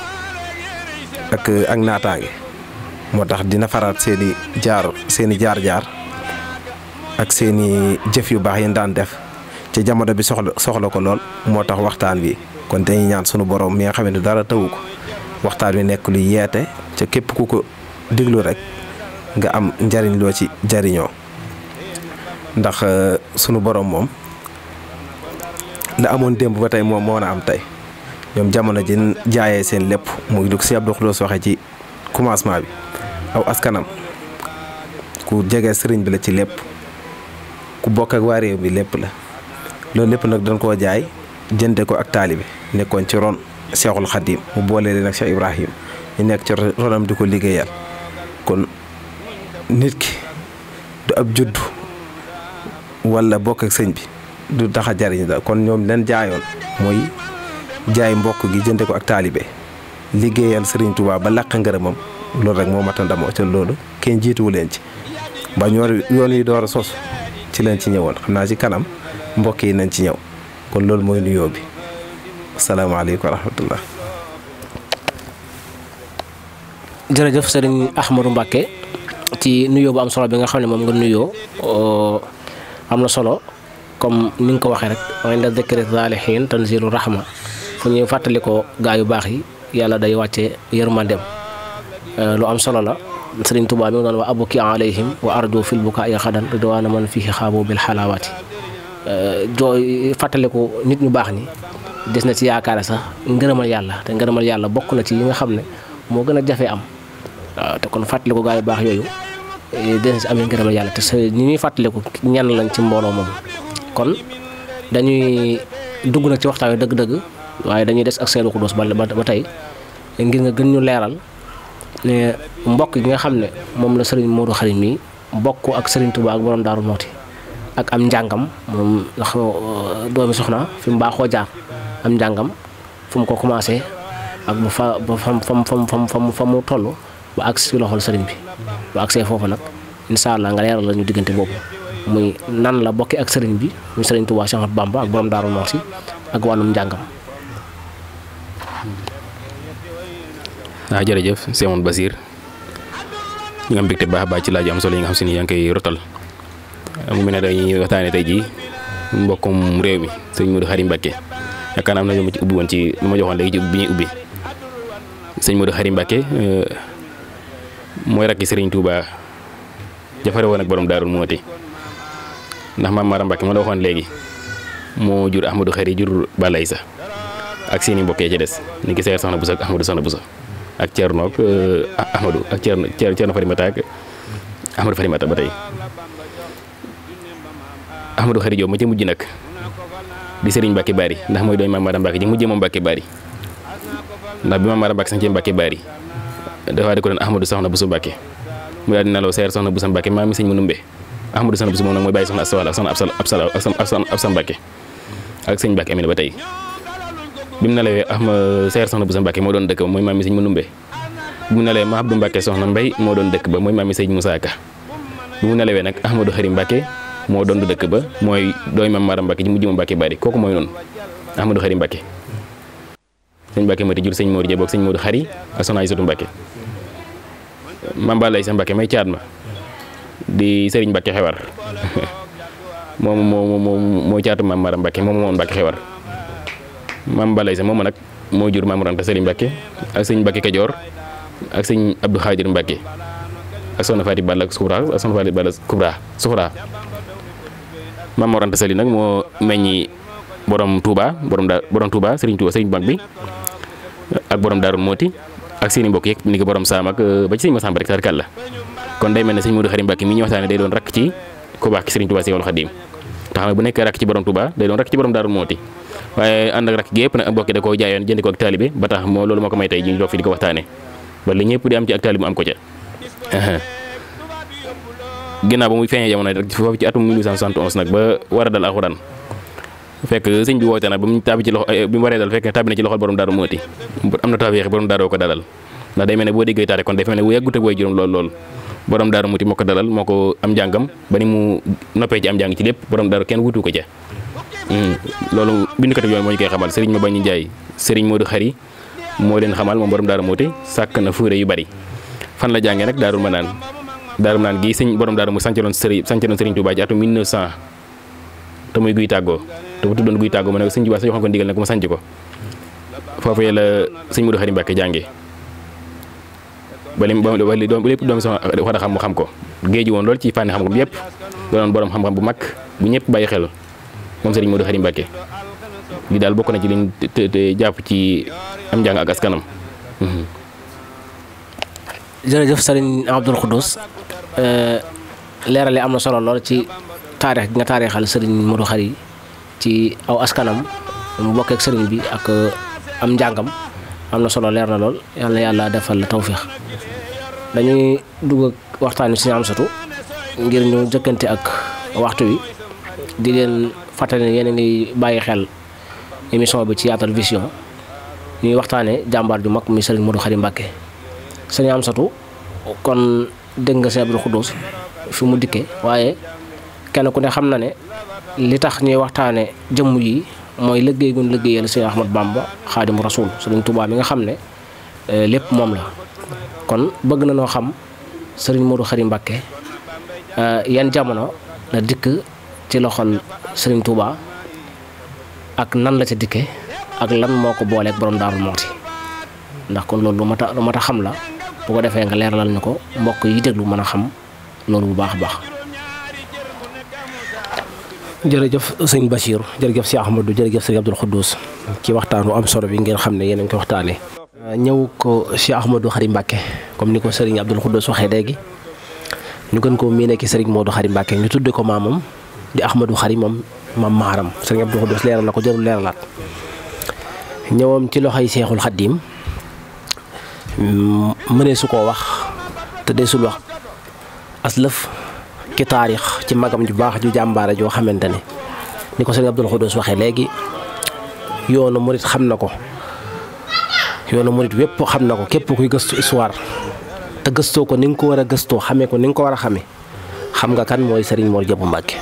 ak naataange moo tax dina faraat seeni jaar-jaar ak seeni jëf yu baax yi daan def ca jamono bi soxla ko lool moo tax waxtaan wi kon dañuy ñaan sunu borom mi nga xam ne dara tawu ko waxtaan wi nekk lu yeete ca képp ku ko diglu rek nga am njariñ loo ci jariñoo ndax sunu borom moom la amoon démb ba tey moom moo na am tey ñoom jamono ji jaayee seen lépp muy lu si Abdou Khoudoss waxee ci commencement bi aw askanam ku jege sëriñ bi la ci lépp ku bokk ak waa réew bi lépp la loolu lépp nag dañ koo jaay jënde ko ak taalibe nekkoon ci ron Cheikhul Khadim mu boole leen ak Cheikh Ibrahim ñu nekk ci ronam di ko liggéeyal kon nit ki du ab juddu wala bokk ak sëñ bi du tax a jariñ da kon ñoom leen jaayoon mooy jaay mbokk gi jënde ko ak taalibe liggéeyal Serigne Touba ba làq ngërëmam loolu rek moo mat a ndamoo ca loolu kenn jiituwu leen ci ba yoon yi door a sos ci leen ci ñëwoon xam naa ci kanam mbokk yi nañ ci ñëw kon loolu mooy nuyoo bi asalaamaaleykum wa rahmatullah. jërëjëf Serigne Ahmadou Mbacké ci nuyoo bu am solo bi nga xam ne moom nga nuyoo am na solo comme ni nga ko waxee rek inda dhikri saalihiin tanzilu rahma fu ñuy fàttali ko gaa yu baax yi yàlla day wàcce yërmandem lu am solo la Serigne Touba mi ngi doon wa abuki alayhim wa arju fil bukaa xadan ridwaana man fihi xaabu bil xalaawaati jooy fàttaliku nit ñu baax ñi des na ci yaakaare sax ngërëmal yàlla te ngërëmal yàlla bokk na ci yi nga xam ne moo gën a jafe am waaw te kon fàttaliku gaa yu baax yooyu des na ci amee ngërëmal yàlla te sa ñi ñuy fàttaliku ñenn lañ ci mbooloo moom kon dañuy dugg nag ci waxtaan wi dëgg-dëgg waaye dañuy des ak Serigne Khoudoss ba tey ngir nga gën ñu leeral ne mbokk gi nga xam ne moom la Serigne Modou Khari mi bokk ak Serigne Touba ak borom Daaru Muxti ak am njàngam moom ndax doomi soxna fi mu baaxoo jaar am njàngam fu mu ko commencé ak ba fa mu toll ba agsi ci loxol sëriñ bi ba agsee foofu nag incha allah nga leeral la ñu diggante boobu muy nan la bokki ak sëriñ bi muy Serigne Touba Cheikh Ahmadou Bamba ak borom Daaru Muxti ak wàllum njàngam. waaw jërëjëf Seydou Basir ñu ngi am mbégte baax a baax ci laaj am solo yi nga xam si ni yaa ngi koy rotal mu mel ne dañuy waxtaanee tey jii mbokkum réew mi sëñ Modou Khari Mbacké yaakaar naa am na lu ma ci ubbi woon ci lu ma joxoon léegi ci bi ñuy ubbi sëñ Modou Khari Mbacké mooy rakki Serigne Touba jafare woon ak borom Daaru Muxti ndax maam Mara Mbacké ma la waxoon léegi moo jur Ahmadou Khari jur Balay sa ak seeni mbokk yi ci des ni ki Seex Soxna Buso ak Ahmadou Soxna Buso ak Thierno ak Ahmadou ak Thierno Farimata ak Ahmadou Farimata ba tey Ahmadou Khari Diop ma ca mujj nag di Serigne Mbacké Bari ndax mooy doon maam Mara Mbacké ji mujjee moom Mbacké Bari ndax bi maam Mara Mbacké sañcee Mbacké Bari dafa di ko doon Ahmadou Soxna Buso Mbacké mu daal di nelaw Seex Soxna Buso Mbacké maam mi sëñ Manumbe Ahmadou Soxna Buso moom nag mooy bàyyi soxna Asta Wala soxna Absa Mbacké ak sëñ Mbacké Amina ba tey bi mu nelawee Seex Soxna Buso Mbacké moo doon dëkk mooy maam mi sëñ Manumbe bu mu nelawee ma Abdou Mbacke soxna Mbay moo doon dëkk ba mooy maami sëñ Moussa Ka bu mu nelawee nag Ahmadou Xari Mbacke moo doon dëkk ba mooy dooy mam Maram Mbacke ji mujj ma Mbacke bari kooku mooy noonu Ahmadou Xari Mbacke sëñ Mbacke mati jur sëñ Modou Jeboog sëñ Modou Xari ak soxna Aysatu Mbacke mam Balay sa Mbacke may caat ma di sëriñ Mbacke xewar moo caatu mam Maram Mbacke moom Mbacke xewar mam Balay sa moom nag moo jur Maam Mor Anta Sali Mbacke ak sëñ Mbacke Kajoor ak sëñ Abdou Khadir Mbacke ak soxna Faati Balla Kubra ak soxna Faati Balla Suxra Maam Mor Anta Sali nag moo meññi borom Touba borom Touba Serigne Touba Serigne mag bi ak borom Daaru Mooti ak seeni mbokk yeeg ni ko borom Saam ak ba ci sëñ Masamba rek tarkal la kon day mel ne sëñ Modou Xari Mbacke mi ñu waxtaane day doon rakk ci ku baax ki Serigne Touba Seexul Xadiim te xam ne bu nekkee rakk ci borom Touba day doon rakk ci borom Daaru Mooti waaye ànd ak rakk gi yëpp nag mbokk da koo jaayoon jënd ko ak taalibe ba tax moo loolu moo ko may tey ñu toog fi di ko waxtaane ba li ñëpp di am ci ak taalibe mu am ko ca ginnaaw ba muy feeñee jamono rek foofu ci atum 1871 nag ba war a dal alxuraan fekk sëñ bi woote na ba mu tàbbi ci loxo bi mu waree dal fekk tàbbi na ci loxol borom Daaru Mooti am na tawfeex borom Daaru ko dalal ndax day mel ne boo déggee taare kon day mel ne bu yàggut ak way juróom lool borom Daaru Mooti moo ko dalal moo ko am njàngam ba ni mu noppee ci am njàng ci lépp borom Daaru kenn wutu ko ca loolu bindkat yooyu moo ñu koy xamal Serigne Mbaye Ndiaye Serigne Modou Xari moo leen xamal moom borom Daaru Mooti sàkk na fuure yu bari fan la jàngee nag Daaru Manaan gii sëñ borom Daaru mu sancaloon Serigne Touba ci atum 1900 te muy guy tàggoo te bu tuddoon guy tàggoo ma ne sëñ Touba sa joxoon ko ndigal nag mu sanc ko foofu la sëñ Modou Xari Mbacke jàngee ba lépp doom sama war a xam mu xam ko géeju woon lool ci fànni xam-xam bi yëpp doonoon borom xam-xam bu mag bu ñëpp bàyyi xel moom Serigne Modou Xari Mbacke li daal bokk na ci liñ jàpp ci am njàng ak askanam. jërëjëf Serigne Abdoul Khoudous leerale am na solo lool ci taarix gi nga taarixal Serigne Modou Xari ci aw askanam mu bokkee ak Serigne bi ak am njàngam am na solo leer na lool yàlla defal la tawféex dañuy dugg ak waxtaan wi si Amsatu ngir ñu jëkkante ak waxtu wi di leen fàttali ne yéen a ngi bàyyi xel émission bi ci Yaatal Vision ñuy waxtaanee jàmbaar ju mag muy Serigne Modou Xari Mbacke sëñ Amsatu kon dégg nga sëñ Abdoul Khoudous fi mu dikkee waaye kenn ku ne xam na ne li tax ñuy waxtaane jëmm yi mooy liggéey gu ñu liggéeyal sëñ Ahmad Bamba Xaadimu Rasuul Serigne Touba mi nga xam ne lépp moom la kon bëgg na noo xam Serigne Modou Xari Mbacke yan jamono la dikk ci loxol Serigne Touba ak nan la ca dikke ak lan moo ko booleeg borom Daaru Mooti ndax kon loolu lu mat a xam la bu ko defee nga leeralal ñu ko mbokk yi déglu mën a xam loolu bu baax a baax. jërëjëf sëñ Bachir jërëjëf si Ahmadou jërëjëf sëñ Abdoul Khoudous ci waxtaanu am solo bi ngeen xam ne yéen a ngi koy waxtaanee. ñëw ko si Ahmadou Xari Mbacke comme ni ko Serigne Abdoul Khoudous waxee léegi ñu gën koo miinee ki Serigne Modou Xari Mbacke ñu tudde ko maamam di Ahmadou Xari moom maam Maharam Serigne Abdoul Khoudous leeral na ko jarul leeralaat ñëwam ci loxoy Seexul Xaddiim mënee su koo wax te desul wax aslëf ki taarix ci magam ju baax ju jàmbaare joo xamante ne ni ko Serigne Abdoul Khoudous waxee léegi yoonu murit xam na ko yoonu murit wépp xam na ko képp kuy gëstu histoire te gëstoo ko ni nga ko war a gëstoo xamee ko ni nga ko war a xamee xam nga kan mooy Serigne Mor Jëbu Mbàkke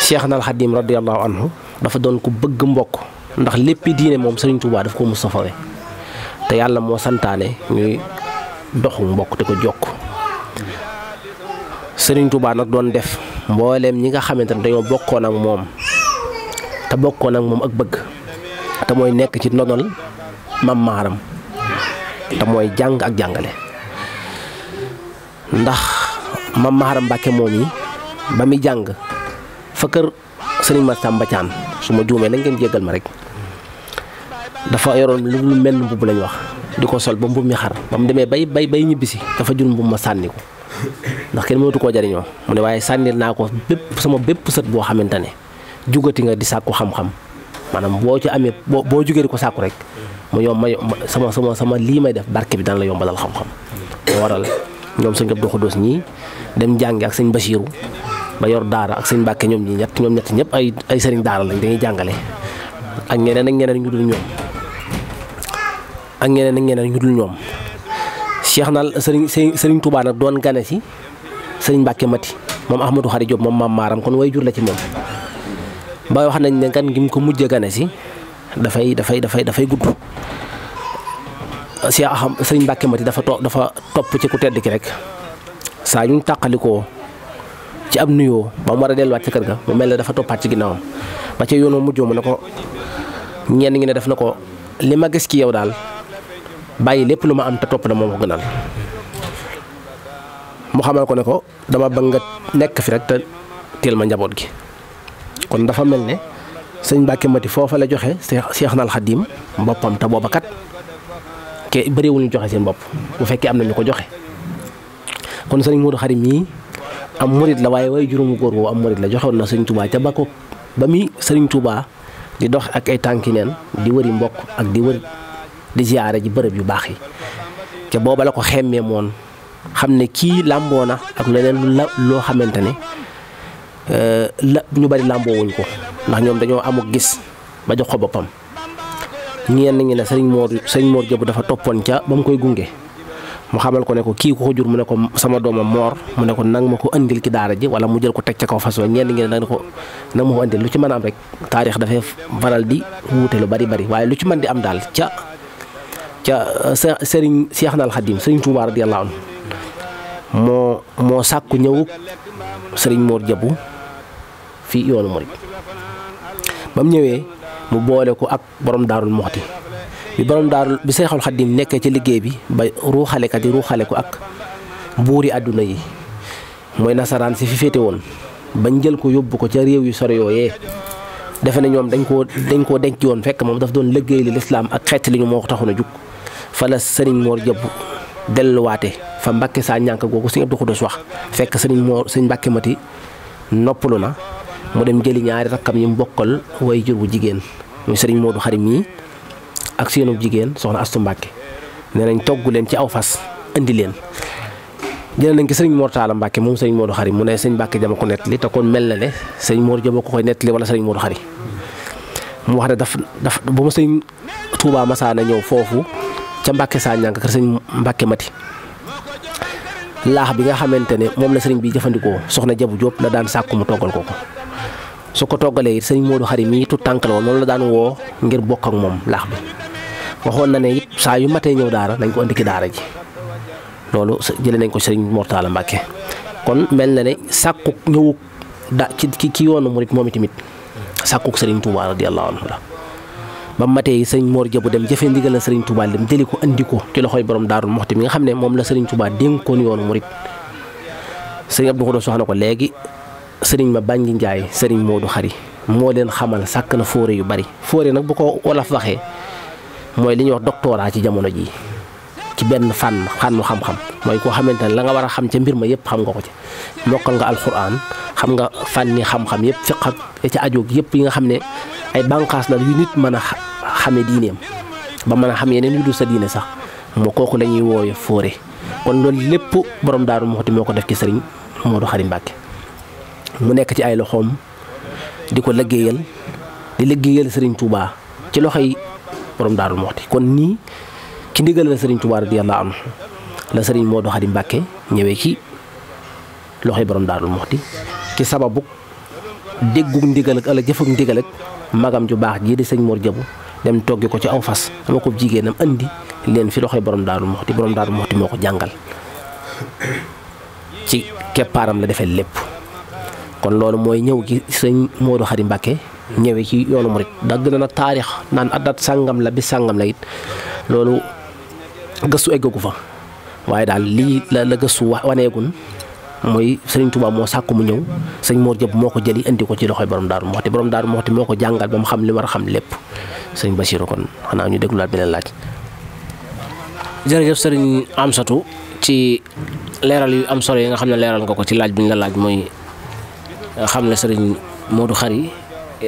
Cheikhna al Xadim radiyallahu anhu dafa doon ku bëgg mbokk ndax léppi diine moom Serigne Touba daf ko mustafawe te yàlla moo santaane ñuy doxu mbokk te ko jokk Serigne Touba nag doon def mbooleem ñi nga xamante ne dañoo bokkoon ak moom te bokkoon ak moom ak bëgg te mooy nekk ci ndonol Maam Maharam te mooy jàng ak jàngale ndax Maam Maharam Mbàkke moom yi ba muy jàng fa kër Serigne Massamba Thiane su ma juumee na ngeen jéggal ma rek dafa yoroon lu mel mbubb lañ wax di ko sol ba mbubb mi xar ba mu demee bay ñibbisi dafa jur mbubb ma sànni ko ndax kenn mënatu koo jariñoo mu ne waaye sànnil naa ko bépp sët boo xamante ne jugati nga di sàkku xam-xam maanaam boo ci amee boo jugee di ko sàkku rek mu yomb sama lii may def barke bi dana la yombalal xam-xam moo waral ñoom sëñ Abdoul Khoudous ñii dem jàngi ak sëñ Bachiru ba yor daara ak sëñ Mbàkke ñoom ñett ñëpp ay sëriñ daara lañ dañuy jàngale ak ñeneen ñu dul ñoom Cheikh nal Serigne Touba nag doon gane si Serigne Mbacke Mati moom Ahmadou Khary Diop moom maam maaram kon way jur la ci moom ba wax nañ ne gan gi mu ko mujj gane si dafay gudd Serigne Mbacke Mati dafa topp ci ku tedd ki rek saa ñu tàqalikoo ci ab nuyoo ba mu war a delluwaat ci kër ga mu mel ne dafa toppaat ci ginnaawam ba ca yoonoo mujjoo mu ne ko ñenn ngi ne def na ko li ma gis ci yow daal bàyyi lépp lu ma am te topp na moom ko gënal mu xamal ko ne ko dama bëgg nga nekk fi rek te teel ma njaboot gi kon dafa mel ne sëñ Mbacke Mati foofa la joxe Seexna al Xadiim boppam te booba kat ke bëriwul ñu joxe seen bopp bu fekkee am na ñu ko joxe kon sëriñ Modou Khary mii am murit la waaye way juróomu góor boobu am murit la joxewoon na sëriñ Touba ca ba mi sëriñ Touba di dox ak ay tànki neen di wëri mbokk ak di ziyaare ji bërëb yu baax yi te booba la ko xemmee moon xam ne kii làmboo na ak leneen loo xamante ne la ñu bari làmboo wuñ ko ndax ñoom dañoo amuk gis ba jox ko boppam ñenn ñi ne sëriñ Mor Diop dafa toppoon ca ba mu koy gunge mu xamal ko ne ko kii ko jur mu ne ko sama doomam Mor mu ne ko nang ma ko andil ki daara ji wala mu jël ko teg ca kaw fas wa ñenn ñi ne nag ko nang ma ko andil lu ci mën a am rek taarix dafay faral di wuute lu bari waaye lu ci mën di am daal ca sëriñ Seexna al Xadiim sëriñ Touba radiyallaahu anhu moo sàkku ñëwub sëriñ Mor Diop fii yoonu murit ba mu ñëwee mu boole ko ak borom Daarul Muxti bi Seexul Xadiim nekkee ci liggéey bi ba ruuxalekat yi ruuxale ko ak buuri àdduna yi mooy nasaraan si fi féete woon bañ jël ko yóbbu ko ca réew yu sore yooyee defe ne ñoom dañ koo denc woon fekk moom daf doon liggéey li lislaam ak xeet li ñu moo ko taxoon a jug fa la sëriñ Mor Diop delluwaate fa Mbàkke saa ñànk googu sëñ Abdou Khoudoss wax fekk sëñ Mbacke Mati noppalu na mu dem jëli ñaari rakkam yi mu bokkal way jur bu jigéen muy sëriñ Modou Khary mii ak seenu jigéen soxna Astu Mbacke nee nañ togg leen ci aw fas indi leen jëlee nañ ko sëriñ Mor Talla Mbacke moom sëriñ Modou Khary mu ne sëñ Mbacke jama ko nettali te kon mel na ne sëriñ Mor Diop ko koy nettali wala sëriñ Modou Khary mu wax ne daf ba ma sëriñ Touba Masaana ñëw foofu ca Mbacke saa ñànk kër sëñ Mbacke Mati laax bi nga xamante ne moom la sëriñ bi jëfandikoo soxna Jabu Diop la daan sàkku mu toggal ko su ko toggalee it sëriñ Modou Khary mii tu tànk la woon noonu la daan woo ngir bokk ak moom laax bi waxoon na ne it saa yu matee ñëw daara nañ ko andi ki daara ji loolu jëlee nañ ko sëriñ Mor Talla Mbacke kon mel na ne sàkku ñëwuk ci yoonu murit moom itamit sàkkuk sëriñ Touba radiyallaahu anhu la ba matee sëriñ Mor Diop dem jëfee ndigal la sëriñ Touba dem jëli ko andi ko ci loxoy borom Daarul Muxti mi nga xam ne moom la sëriñ Touba dénkoon yoonu murit sëriñ Abdou Khoudoss wax na ko léegi sëriñ ma bànji Njaay sëriñ Modou Khary moo leen xamal sàkk na fóore yu bari fóore nag bu ko wolof waxee mooy li ñuy wax doctorat ci jamono jii ci benn fànnu xam-xam mooy koo xamante ne la nga war a xam ca mbir ma yëpp xam nga ko ci mokkal nga alxuraan xam nga fànni xam-xam yëpp fiq ak ci ajoog yëpp yi nga xam ne ay bànqaas la yu nit mën a xame diineem ba mën a xam yeneen yu dul sa diine sax moo kooku la ñuy woowe fóore kon loolu lépp borom Daaru Muxti moo ko def ci sëriñ Modou Khary Mbacke mu nekk ci ay loxoom di ko liggéeyal sëriñ Touba ci loxoy borom Daaru Muxti kon nii ci ndigal la sëriñ Touba radiyallaahu anhu la sëriñ Modou Khary Mbacke ñëwee ci loxoy borom Daaru Muxti ci sababu déggug ndigal ak ala jëfug ndigal ak magam ju baax jii di sëñ Mor Diop dem toggi ko ci aw fas dama ko jigéenam andi leen fi loxoy borom Daaru Muxti moo ko jàngal ci keppaaram la defee lépp kon loolu mooy ñëw gi sëñ Modou Khary Mbacke ñëwee ci yoonu murit dagg na nag taarix naan addat sàngam la bi sàngam la it loolu gëstu eggagu fa waaye daal lii la gëstu waneegun mooy sëriñ Touba moo sàkku mu ñëw sëñ Mor Diop moo ko jëli indi ko ci loxoy borom Daaru Muxti moo ko jàngal ba mu xam li war a xam lépp sëñ Bassirou kon xanaa ñu dégluwaat beneen laaj. jërëjëf sëriñ Amsatou ci leeral yu am solo yi nga xam ne leeral nga ko ci laaj bi ñu la laaj mooy xam ne sëriñ Modou Khary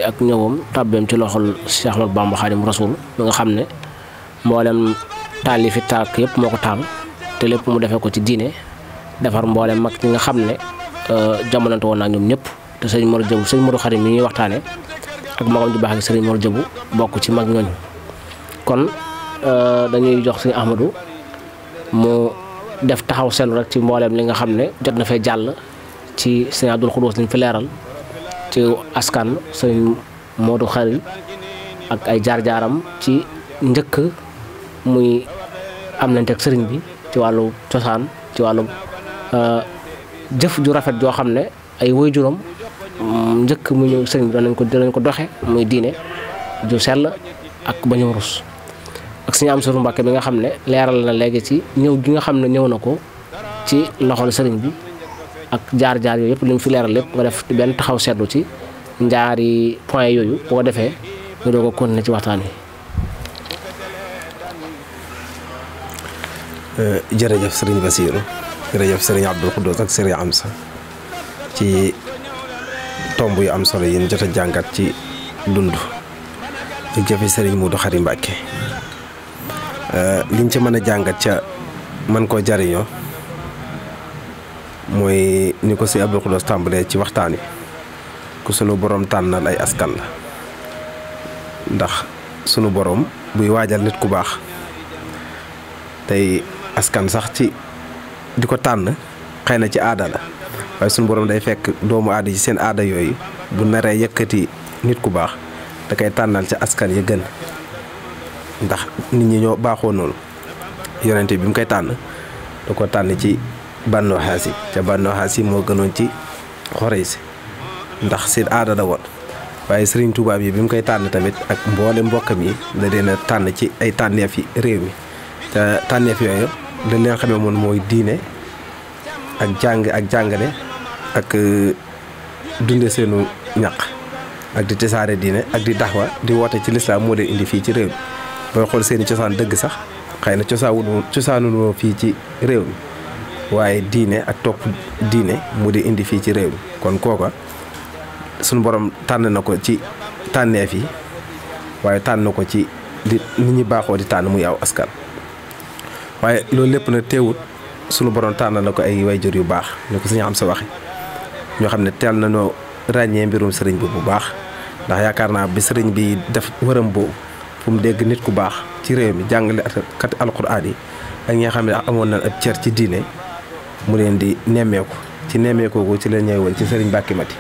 ak ñëwam tàbbeem ci loxol Cheikh Ahmadou Bamba Khadimu Rasul mi nga xam ne mboolem taal yi fi tàkk yëpp moo ko taal te lépp mu defee ko ci diine defar mboolem mag ñi nga xam ne jamonante woon naa ñoom ñëpp te sëñ Modou Khary mi ñuy waxtaane ak magam ju baax gi sëriñ Mor Diop bokk ci mag ñooñu kon dañuy jox sëñ Ahmadou mu def taxaw seetlu rek ci mbooleem li nga xam ne jot na fee jàll ci sëñ Abdul Xudoos liñ fi leeral ci askan sëñ Modou Khary ak ay jaar-jaaram ci njëkk muy am nañ teg sëriñ bi ci wàllu cosaan ci wàllu jëf ju rafet joo xam ne ay waajuram njëkk mu ñëw sëriñ bi danañ ko doxe muy diine ju sell ak bañu rus ak suñu am suru Mbàkke bi nga xam ne leeral na léegi ci ñëw gi nga xam ne ñëw na ko ci loxol sëriñ bi ak jaar-jaar yooyu yëpp li mu fi leeral lépp nga def benn taxaw seetlu ci njaari point yooyu boo defee ñu doog a continuer ci waxtaan wi. jërëjëf sëriñ Basiiru jërëjëf sëriñ Abdul Xudoos ak sëriñ Amsa ci tomb yu am solo yi ñu jot a jàngat ci dund ak jëfi sëriñ Modou Khary Mbàkke liñ ci mën a jàngat ca man koo jariñoo mooy ni ko si Abdul Xudoos tàmbalee ci waxtaan wi ku sunu borom tànnal ay askan la ndax sunu borom buy waajal nit ku baax tey askan sax ci di ko tànn xëy na ci aada la waaye sunu borom day fekk doomu aada ci seen aada yooyu bu naree yëkkati nit ku baax da koy tànnal ca askan ya gën ndax nit ñi ñoo baaxoo noonu yonente bi mu koy tànn da ko tànn ci Banu Haasi ca Banu Haasi moo gënoon ci Xuraysi ndax seen aada la woon waaye Sëriñ Tuubaa bi mu koy tànn tamit ak mboole mbokkam yi da leen a tànn ci ay tànneef yi réew mi te tànneef yooyu dañ leen xamee moom mooy diine ak jàng ak jàngale ak dunde seenu ñaq ak di tasaare diine ak di daxwa di woote ci lislaam moo leen indi fii ci réew mi booy xool seeni cosaan dëgg sax xëy na cosaanu fii ci réew mi waaye diine ak topp diine mu di indi fii ci réew mi kon kooka suñu borom tànn na ko ci tànneef yi waaye tànn ko ci di nit ñi baaxoo di tànn muy aw askan waaye loolu lépp na teewut sunu borom tànn na ko ay wayjur yu baax ni ko suñu am sa waxe ñoo xam ne teel nañoo ràññee mbirum sëriñ bi bu baax ndax yaakaar naa bi sëriñ bi def wëram boobu fu mu dégg nit ku baax ci réew mi jàngale kat alxuraan yi ak ñi nga xam ne amoon na ab cër ci diine mu leen di nemmeeku ci nemmeeku ci la ñëw woon ci sëriñ Mbàkke Mati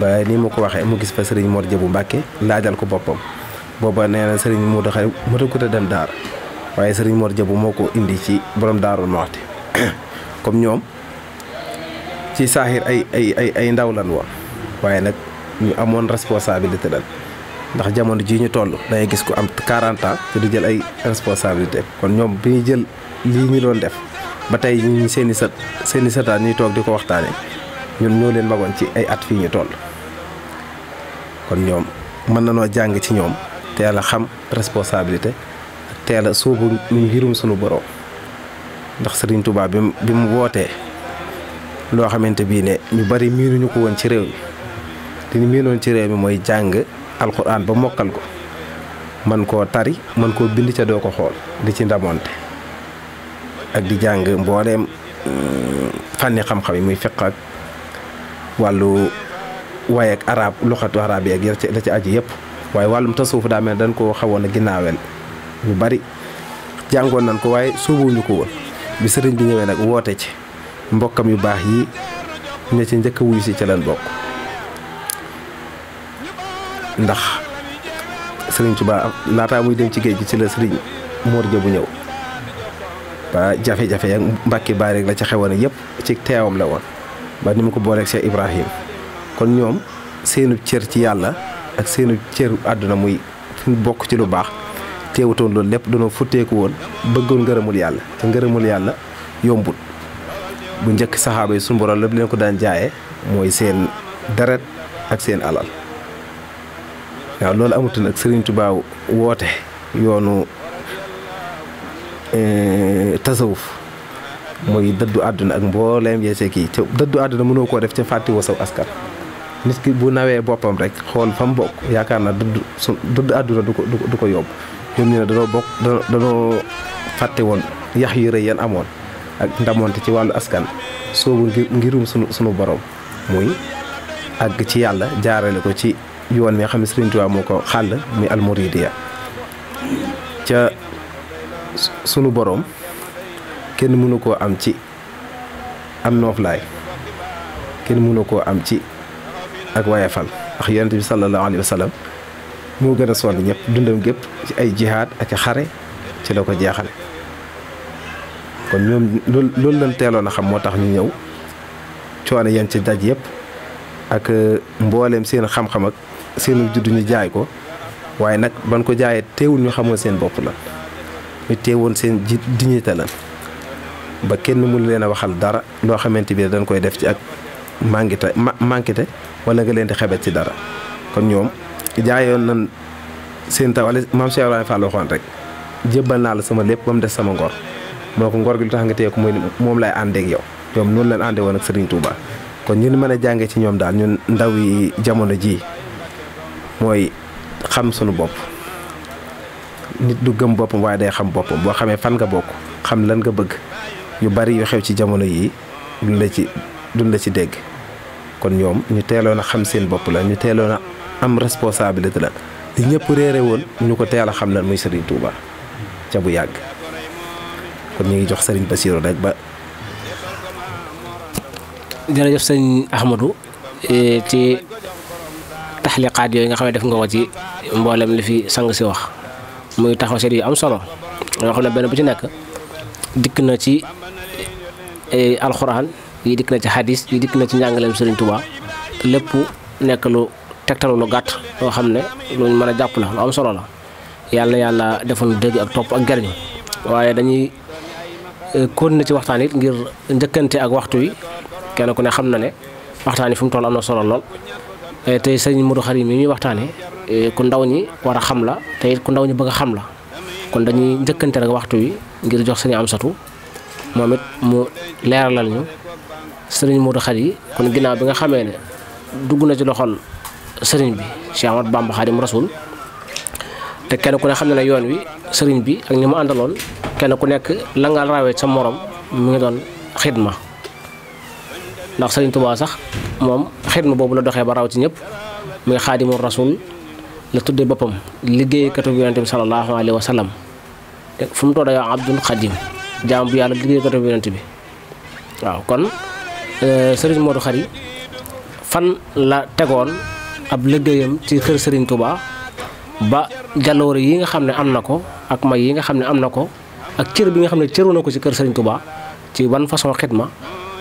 ba ni ma ko waxee mu gis fa sëriñ Mor Jëbu Mbàkke laajal ko boppam booba nee na sëriñ Modou Khary mëtagut a dem daara waaye sëriñ Mor Jëbu moo ko indi ci borom Daaru Muxti comme ñoom ci saaxir ay ndaw lan woon waaye nag ñu amoon responsabilité lan ndax jamono jii ñu toll dangay gis ko am 40 ans te du jël ay responsabilité kon ñoom bi ñu jël lii ñu doon def ba tey ñu seeni sëtaat ñuy toog di ko waxtaane ñun ñoo leen magoon ci ay at fii ñu toll kon ñoom mën na noo jàng ci ñoom teel a xam responsabilité ak teel a sóobu ngirum sunu borom ndax Sëriñ Tuubaa bi mu wootee loo xamante bii ne ñu bari miinuñu ko woon ci réew mi li ñu miinoon ci réew mi mooy jàng alxuraan ba mokkal ko man koo tari man koo bind ca doo ko xool di ci ndamonte ak di jàng mbooleem fànni xam-xam yi muy fiq ak wàllu waay ak arab luxatu arab yi ak la ci aju yëpp waaye wàllum tasawuf daa mel dañ koo xawoon a ginnaaweel ñu bari jàngoon nañ ko waaye sóobuwuñu ko woon bi sëriñ bi ñëwee nag woote ci mbokkam yu baax yi ña ci njëkk a wuyu si ca leen bokk ndax sëriñ Tuubaa laataa muy dem ci géej gi ci la sëriñ Mor Jëbu ñëw ba jafe-jafe ya Mbàkke Baari rek la ca xewoon yëpp ci teewam la woon ba ni mu ko booleeg Cheikh Ibrahim kon ñoom seenu cër ci yàlla ak seenu cër àdduna muy fu bokk ci lu baax teewutoon loolu lépp dañoo futteeku woon bëggoon ngërëmul yàlla te ngërëmul yàlla yombut bu njëkk saxaaba yi suñu borom lépp leen ko daan jaayee mooy seen deret ak seen alal waaw loolu amutoon ak Sëriñ Tuubaa woote yoonu tasawuf mooy dëddu àdduna ak mbooleem yeesee kii te dëddu àdduna mënoo koo def ca fàttiwoo saw askan nit ki bu nawee boppam rek xool fa mu bokk yaakaar naa dëddu àdduna du ko yóbbu ñoom ñu ne danoo fàtte woon yax yu rëy yan amoon ak ndamonte ci wàllu askan soobu ngirum sunu borom muy àgg ci yàlla jaarale ko ci yoon mi nga xam ne Sëriñ Tuubaa moo ko xàll muy almuridiya ca sunu borom kenn mënu koo am ci am nooflaay kenn mënu koo am ci ak wayafal ndax yonent bi sallallahu alayhi wa sallam moo gën a sonn ñëpp dundam gépp ci ay jihaad ak xare ci la ko jeexale kon ñoom loolu lañ teeloon a xam moo tax ñu ñëw coono yan ci daj yëpp ak mbooleem seen xam-xam ak seenu juddu ñu jaay ko waaye nag ban ko jaayee teewul ñu xamoon seen bopp la ñu teewoon seen dignité la ba kenn mënu leen a waxal dara loo xamante bi dañ koy def ci ak manquité wala nga leen di xebet ci dara kon ñoom jaayoon nañ seen taw wala maam Cheikh Ibrahima Fall waxoon rek jébbal naa la sama lépp ba mu des sama ngor moo ko ngor gi lu tax nga téye ko mooy moom lay àndeek yow ñoom noonu leen ànde woon ak Serigne Touba kon ñun mën a jàngee ci ñoom daal ñun ndaw yi jamono ji mooy xam sunu bopp nit du gëm boppam waaye day xam boppam boo xamee fan nga bokk xam lan nga bëgg yu bari yu xew ci jamono yii duñ la ci dégg kon ñoom ñu teeloon a xam seen bopp la ñu teeloon a am responsabilité la li ñëpp réere woon ñu ko teel a xam lan muy Serigne Touba ca bu yàgg kon ñu ngi jox Serigne Bassirou rek ba. jërëjëf sëñ Ahmadou ci taxliqaat yooyu nga xam ne def nga ko ci mboolem li fi sang si wax muy taxaw seet yu am solo yoo xam ne benn bu ci nekk dikk na ci alxuraan yi dikk na ci hadis yi dikk na ci njàngaleem Serigne Touba te lépp nekk lu tegtalu lu gàtt loo xam ne luñ mën a jàpp la lu am solo la yàlla yàlla defoon dëgg ak topp ak jariñu waaye dañuy continuer ci waxtaan it ngir njëkkante ak waxtu wi kenn ku ne xam na ne waxtaan yi fu mu toll am na solo lool tey sëñ Modou Khary mi ñuy waxtaanee ku ndaw ñi war a xam la te it ku ndaw ñi bëgg a xam la kon dañuy njëkkante rek waxtu wi ngir jox sëñ Amsatu moom it mu leeralal ñu sëriñ Modou Khary kon ginnaaw bi nga xamee ne dugg na ci loxol sëriñ bi Cheikh Ahmadou Bamba Khadim Rasoul te kenn ku ne xam ne ne yoon wi sëriñ bi ak ñi mu àndaloon kenn ku nekk la nga rawee sa morom mu ngi doon xidma ndax sëriñ Touba sax moom xidma boobu la doxee ba raw ci ñëpp muy Xaadimu Rasul la tuddee boppam liggéeykatu yonente bi sallallahu alayhi wa sallam fu mu toll yow Abdul Xadim jaam bu yàlla liggéeykatu yonente bi waaw kon sëriñ Modou Khary fan la tegoon ab liggéeyam ci kër sëriñ Touba ba jaloore yi nga xam ne am na ko ak may yi nga xam ne am na ko ak cër bi nga xam ne cëru na ko ci kër sëriñ Touba ci ban façon xidma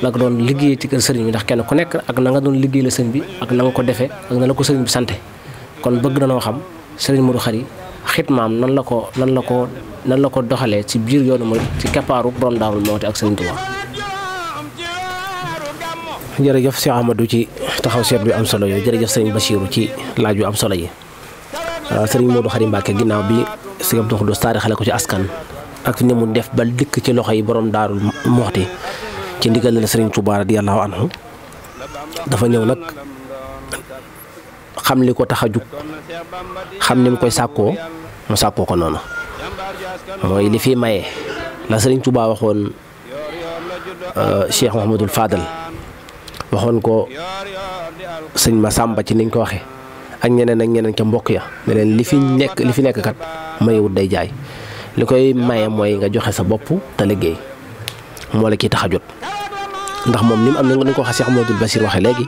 la ko doon liggéey ci kër sëriñ bi ndax kenn ku nekk ak na nga doon liggéey la sëriñ bi ak na nga ko defee ak na la ko sëriñ bi sante kon bëgg na noo xam sëriñ Modou Khary xidmaam nan la ko doxalee ci biir yoonu mooy ci keppaaru borom Daaru Muxti ak sëriñ Touba. jërëjëf Cheikh Ahmadou ci taxaw seet yu am solo yooyu jërëjëf sëriñ Bassirou ci laaj yu am solo yi sëriñ Modou Khary Mbacké ginnaaw bi sëriñ Abdou Khoudoss taarixale ko ci askan ak ni mu def ba dikk ci loxo yi borom Daaru Muxti ci ndigal la sëriñ Touba radiyallahu anhu dafa ñëw nag xam li ko tax a jug xam ni mu koy sàkkoo mu sàkkoo ko noonu mooy li fi maye la sëriñ Touba waxoon Cheikh Mouhamadul Fadal waxoon ko sëñ Massamba ci niñ ko waxee ak ñeneen ca mbokk ya ne leen li fi nekk kat mayewut day jaay li koy maye mooy nga joxe sa bopp te liggéey moo la ciy tax a jot ndax moom ni mu am na nga ko waxee Cheikh Mouhamadul Bassir waxee léegi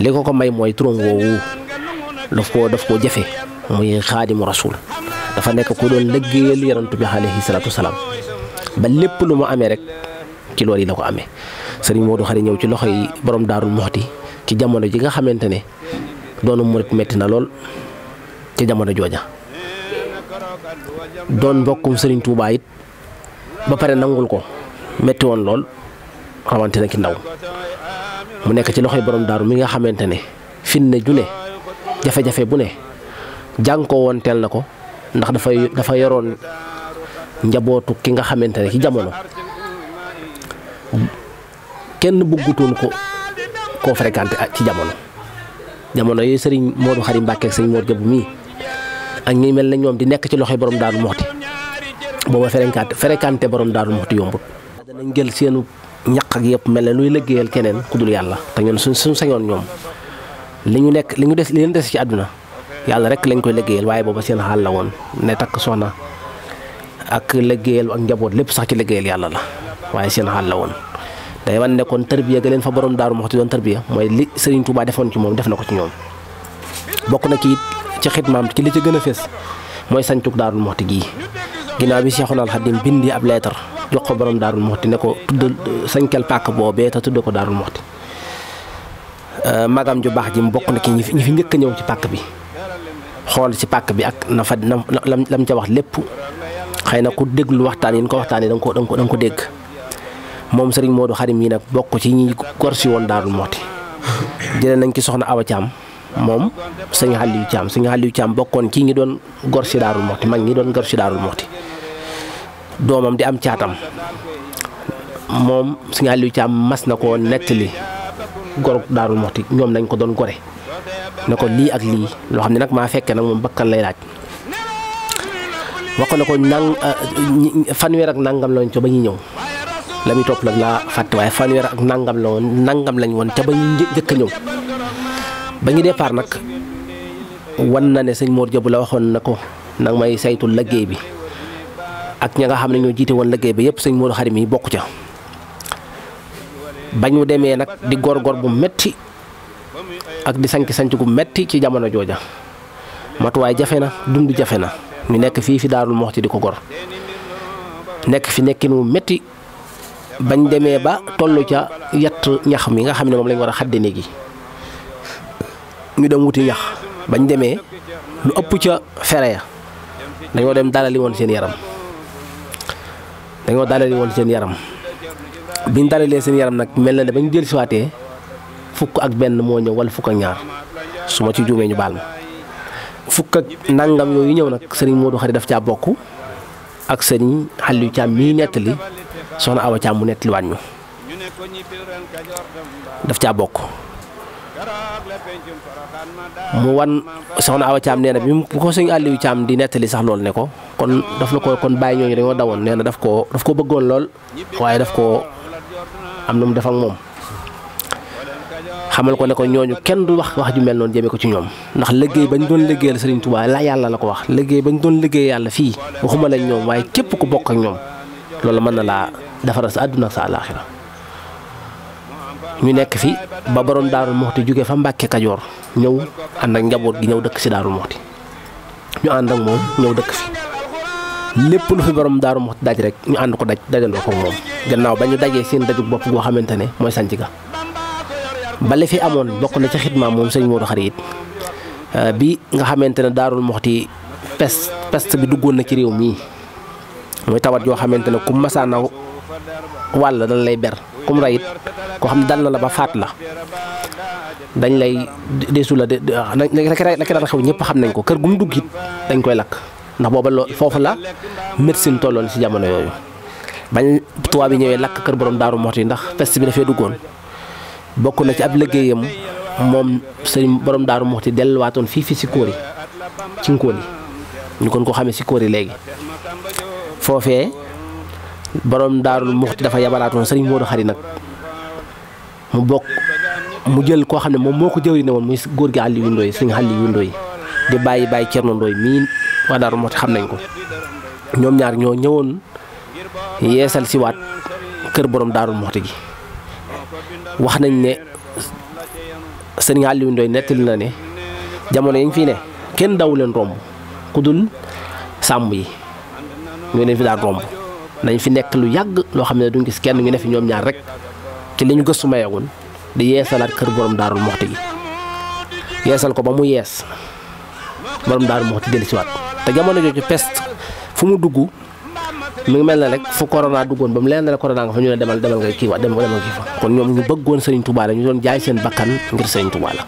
li ko may mooy turam woowu daf koo jafe muy Xaadimu Rasul dafa nekk ku doon liggéeyal Yonent bi alayhi salaatu wasalaam ba lépp lu mu amee rek ci loolu yi la ko amee sëriñ Modou Khary ñëw ci loxo yi borom Daaru Muxti ci jamono ji nga xamante ne doonu murit metti na lool ci jamono jooja doon mbokkum sëriñ Touba it ba pare nangul ko metti woon lool xamante ne ki ndaw mu nekk ci loxo yi borom daaru mi nga xamante ne finne ju ne jafe-jafe bu ne jàng ko woon teel na ko ndax dafa yoroon njabootu ki nga xamante ne ci jamono kenn bëggutoon koo fréquenté ci jamono yooyu sëriñ Modou Khary Mbacké ak sëriñ Mor Jabu mii ak ñi mel na ñoom di nekk ci loxoy borom Daaru Muxti booba fréquenté borom Daaru Muxti yombut. danañ jël seenu ñaq ak yëpp mel ne luy liggéeyal keneen ku dul yàlla te ñun suñ sañoon ñoom li leen des ci àdduna yàlla rek lañ koy liggéeyal waaye booba seen xaal la woon ne takk soxna ak liggéeyal ak njaboot lépp sax ci liggéeyal yàlla la waaye seen xaal la woon day wan ne kon tarbiya ga leen fa borom Daaru Muxti doon tarbiya mooy li Serigne Touba defoon ci moom def na ko ci ñoom. bokk na ci ci xidmaam ci li ci gën a fés mooy sancug Daaru Muxti gii ginnaaw bi Seexuna Xaadim bindi ab leetar jox ko borom Daaru Muxti ne ko tuddal sañkel pàkk boobee te tudde ko Daaru Muxti. magam ju baax ji mu bokk na ki ñi fi njëkk a ñëw ci pàkk bi xool ci pàkk bi ak na fa lam ca wax lépp xëy na ku déglu waxtaan yi ko waxtaanee da nga ko dégg moom Serigne Modou Xarim yi nag bokk ci ñi gor si woon Daaru Muxti jëlee nañ ci soxna Awa Thiam moom sëñ Aliou Thiam bokkoon ci ñi doon gor si Daaru Muxti mag ñi doon gor si Daaru Muxti doomam di am caatam moom sëñ Aliou Thiam mas na koo nettali gorog Daaru Muxti ñoom nañ ko doon gore ne ko lii ak lii loo xam ne nag maa fekke nag moom bakkan lay laaj wax ko ne ko fanweer ak nangam lañ ca ba ñuy ñëw la muy topp nag laa fàtte waaye fanweer ak nangam lañ woon ca ba ñuy njëkk a ñëw ba ñu départ nag wan na ne sëñ Mor Diop la waxoon na ko nag may saytu liggéey bi ak ña nga xam ne ñoo jiite woon liggéey bi yëpp sëñ Modou Xarim yi bokk ca ba ñu demee nag di góor-góor bu metti ak di sanc gu metti ci jamono jooja matuwaay jafe na dund jafe na ñu nekk fii fi Daaru Muxti di ko gor nekk fi nekkin wu metti bañ demee ba tollu ca yatt ñax mi nga xam ne moom lañ war a xaddi néeg yi ñu dem wuti ñax bañ demee lu ëpp ca fere ya dañoo dem dalali woon seen yaram biñ dalalee seen yaram nag mel na ne bañ jël siwaatee fukk ak benn moo ñëw wala fukk ak ñaar su ma ci juumee ñu baal ma fukk ak nangam yooyu ñëw nag Serigne Modou Xarim daf caa bokk ak Serigne Aliou Thiam mii nettali soxna Awa Thiam mu nettaliwaat ñu daf caa bokk mu wan soxna Awa Thiam nee na bi bu ko Serigne Aliou Thiam di nettali sax loolu ne ko kon daf la ko kon bàyyi ñooñu dañoo dawoon nee na daf ko bëggoon lool waaye daf ko am na mu def ak moom xamal ko ne ko ñooñu kenn du wax ju mel noonu jëmee ko ci ñoom ndax liggéey bañ doon liggéeyal Serigne Touba la yàlla la ko wax liggéey bañ doon liggéey yàlla fii waxuma lañ ñoom waaye képp ku bokk ak ñoom loolu mën na laa defaral sa àdduna ak sa àllaaxira ñu nekk fi ba borom Daaru Muxti jóge fa Mbàkke Kajoor ñëw ànd ak njaboot gi ñëw dëkk si Daaru Muxti ñu ànd ak moom ñëw dëkk fi lépp lu fi borom Daaru Muxti daj rek ñu ànd ko dajandoo ko moom gannaaw ba ñu dajee seen dajug bopp goo xamante ne mooy sanc ga bale fi amoon bokk na ci xidmaam moom sëñ Modou Xarim bi nga xamante ne Daaru Muxti peste bi duggoon na ci réew mii mooy tawat yoo xamante ne ku masaana wàll dañ lay ber kum rayit koo xam ne dal na la ba faat la dañ lay deesu la la ki daan xew ñëpp xam nañ ko kër gu mu dugg it dañ koy lakk ndax booba foofu la médecine tolloon ci jamono yooyu bañ tubaab bi ñëwee lakk kër borom Daaru Muxti ndax peste bi dafay duggoon bokk na ci ab liggéeyam moom sëriñ borom Daaru Muxti delluwaatoon fii ci Sikóori ci Ngóoli ñu kon ko xamee Sikóori léegi foofee borom Daaru Muxti dafa yabalaatoon sëriñ Modou Xarim nag mu jël koo xam ne moom moo ko jëwri ne woon muy góor gi Aliou Ndoye sëriñ Aliou Ndoye di bàyyi Cerno Ndoye mii waa Daaru Muxti xam nañ ko ñoom ñaar ñoo ñëwoon yeesal si waat kër borom Daaru Muxti gi wax nañ ne sëriñ Aliou Ndoye nettali na ne jamono yi ñu fi ne kenn daw leen romb ku dul sàmm yi ñoo leen fi daan romb dañ fi nekk lu yàgg loo xam ne duñ gis kenn ñu ne fi ñoom ñaar rek ci li ñu gëstu mayewoon di yeesalaat kër borom Daaru Muxti gi yeesal ko ba mu yees borom Daaru Muxti dellu si waat te jamono jooju peste fu mu dugg mi ngi mel ne rek fu corona duggoon ba mu leen ne corona nga fa ñu ne demal nga kii demal kii fa kon ñoom ñu bëggoon Serigne Touba la ñu doon jaay seen bakkan ngir Serigne Touba la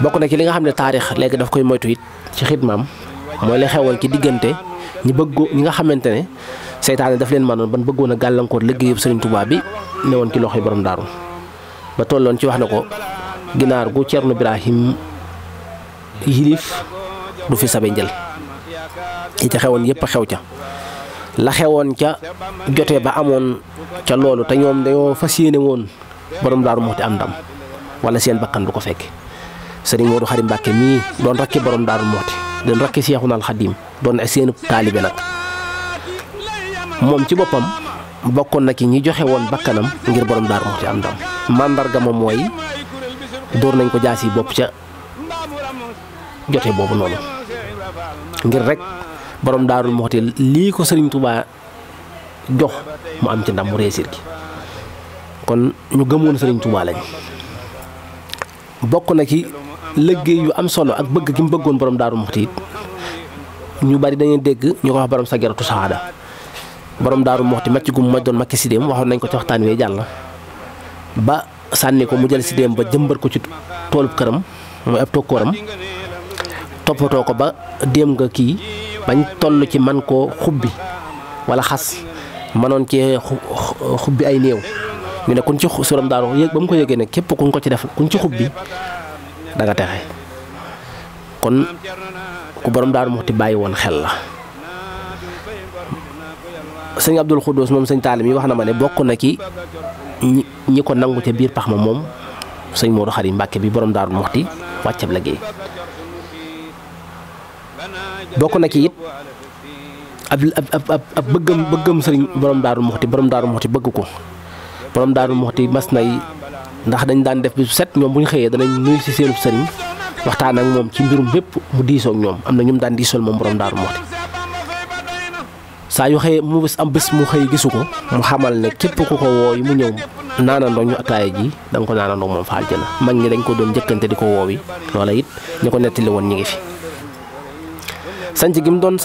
bokk na ci li nga xam ne taarix léegi daf koy moytu it ci xidmaam mooy la xewoon ci diggante ñi nga xamante ne seytaane daf leen mënoon ban bëggoon a gàllankoor liggéeyub Serigne Touba bi ne woon ci loxoy borom daaru ba tolloon ci wax na ko ginaar gu Cerno Birahim yilif du fi sabe njël yi ca xewoon yëpp a xew ca la xewoon ca jotee ba amoon ca loolu te ñoom dañoo fas yéene woon borom Daaru Muxti am ndam wala seen bakkan du ko fekke Sëriñ Modou Xarim Mbàkke mii doon rakki borom Daaru Muxti doon rakki Seexunal Xadiim doon ay seen taalibe nag moom ci boppam bokkoon na ki ñi joxe woon bakkanam ngir borom Daaru Muxti am ndam mandarga ma mooy dóor nañ ko jaasi bopp ca jote boobu noonu ngir rek borom Daaru Muxti lii ko Sëriñ Tuubaa jox mu am ci ndam mu réussir ki kon ñu gëmoon Sëriñ Tuubaa lañ bokk na ci liggéey yu am solo ak bëgg gi mu bëggoon borom Daaru Muxti it ñu bari dañuy dégg ñu ko wax borom Sagaratu Saada borom Daaru Muxti macc gu mu doon makki sidéem waxoon nañ ko ci waxtaan wee jàll ba sànni ko mu jël sidéem ba jëmbat ko ci toolub këram mooy ab tokkooram toppatoo ko ba déem nga kii bañ toll ci man koo xubbi wala xas manoon ci xubbi ay néew ñu ne kuñ ci suram daaru yëg ba mu ko yëgee ne képp kuñ ko ci def kuñ ci xubbi da nga texe kon ku borom Daaru Muxti bàyyi woon xel la sëñ Abdul Xuddus moom sëñ Taalim yi wax na ma ne bokk na ci ñi ko nangu ca biir pax ma moom sëñ Modou Khary Mbacke bi borom Daaru Muxti wàccab liggéey bokk na ci it ab bëggam sëriñ borom Daaru Muxti bëgg ko borom Daaru Muxti mas nay ndax dañ daan def bi set ñoom bu ñu xëyee danañ nuyu ci seenub sëriñ waxtaan ak moom ci mbirum bépp mu diisoo ak ñoom am na ñum daan diisool moom borom Daaru Muxti saa yu xëyee mu bés mu xëy gisu ko mu xamal ne képp ku ko wooyi mu ñëw naanandoo ñu ataaya ji da nga ko naanandoo moom fa aljana mag ñi dañ ko doon njëkkante di ko woowi loola it ñu ko nettali woon ñi ngi fi sanc gi mu doon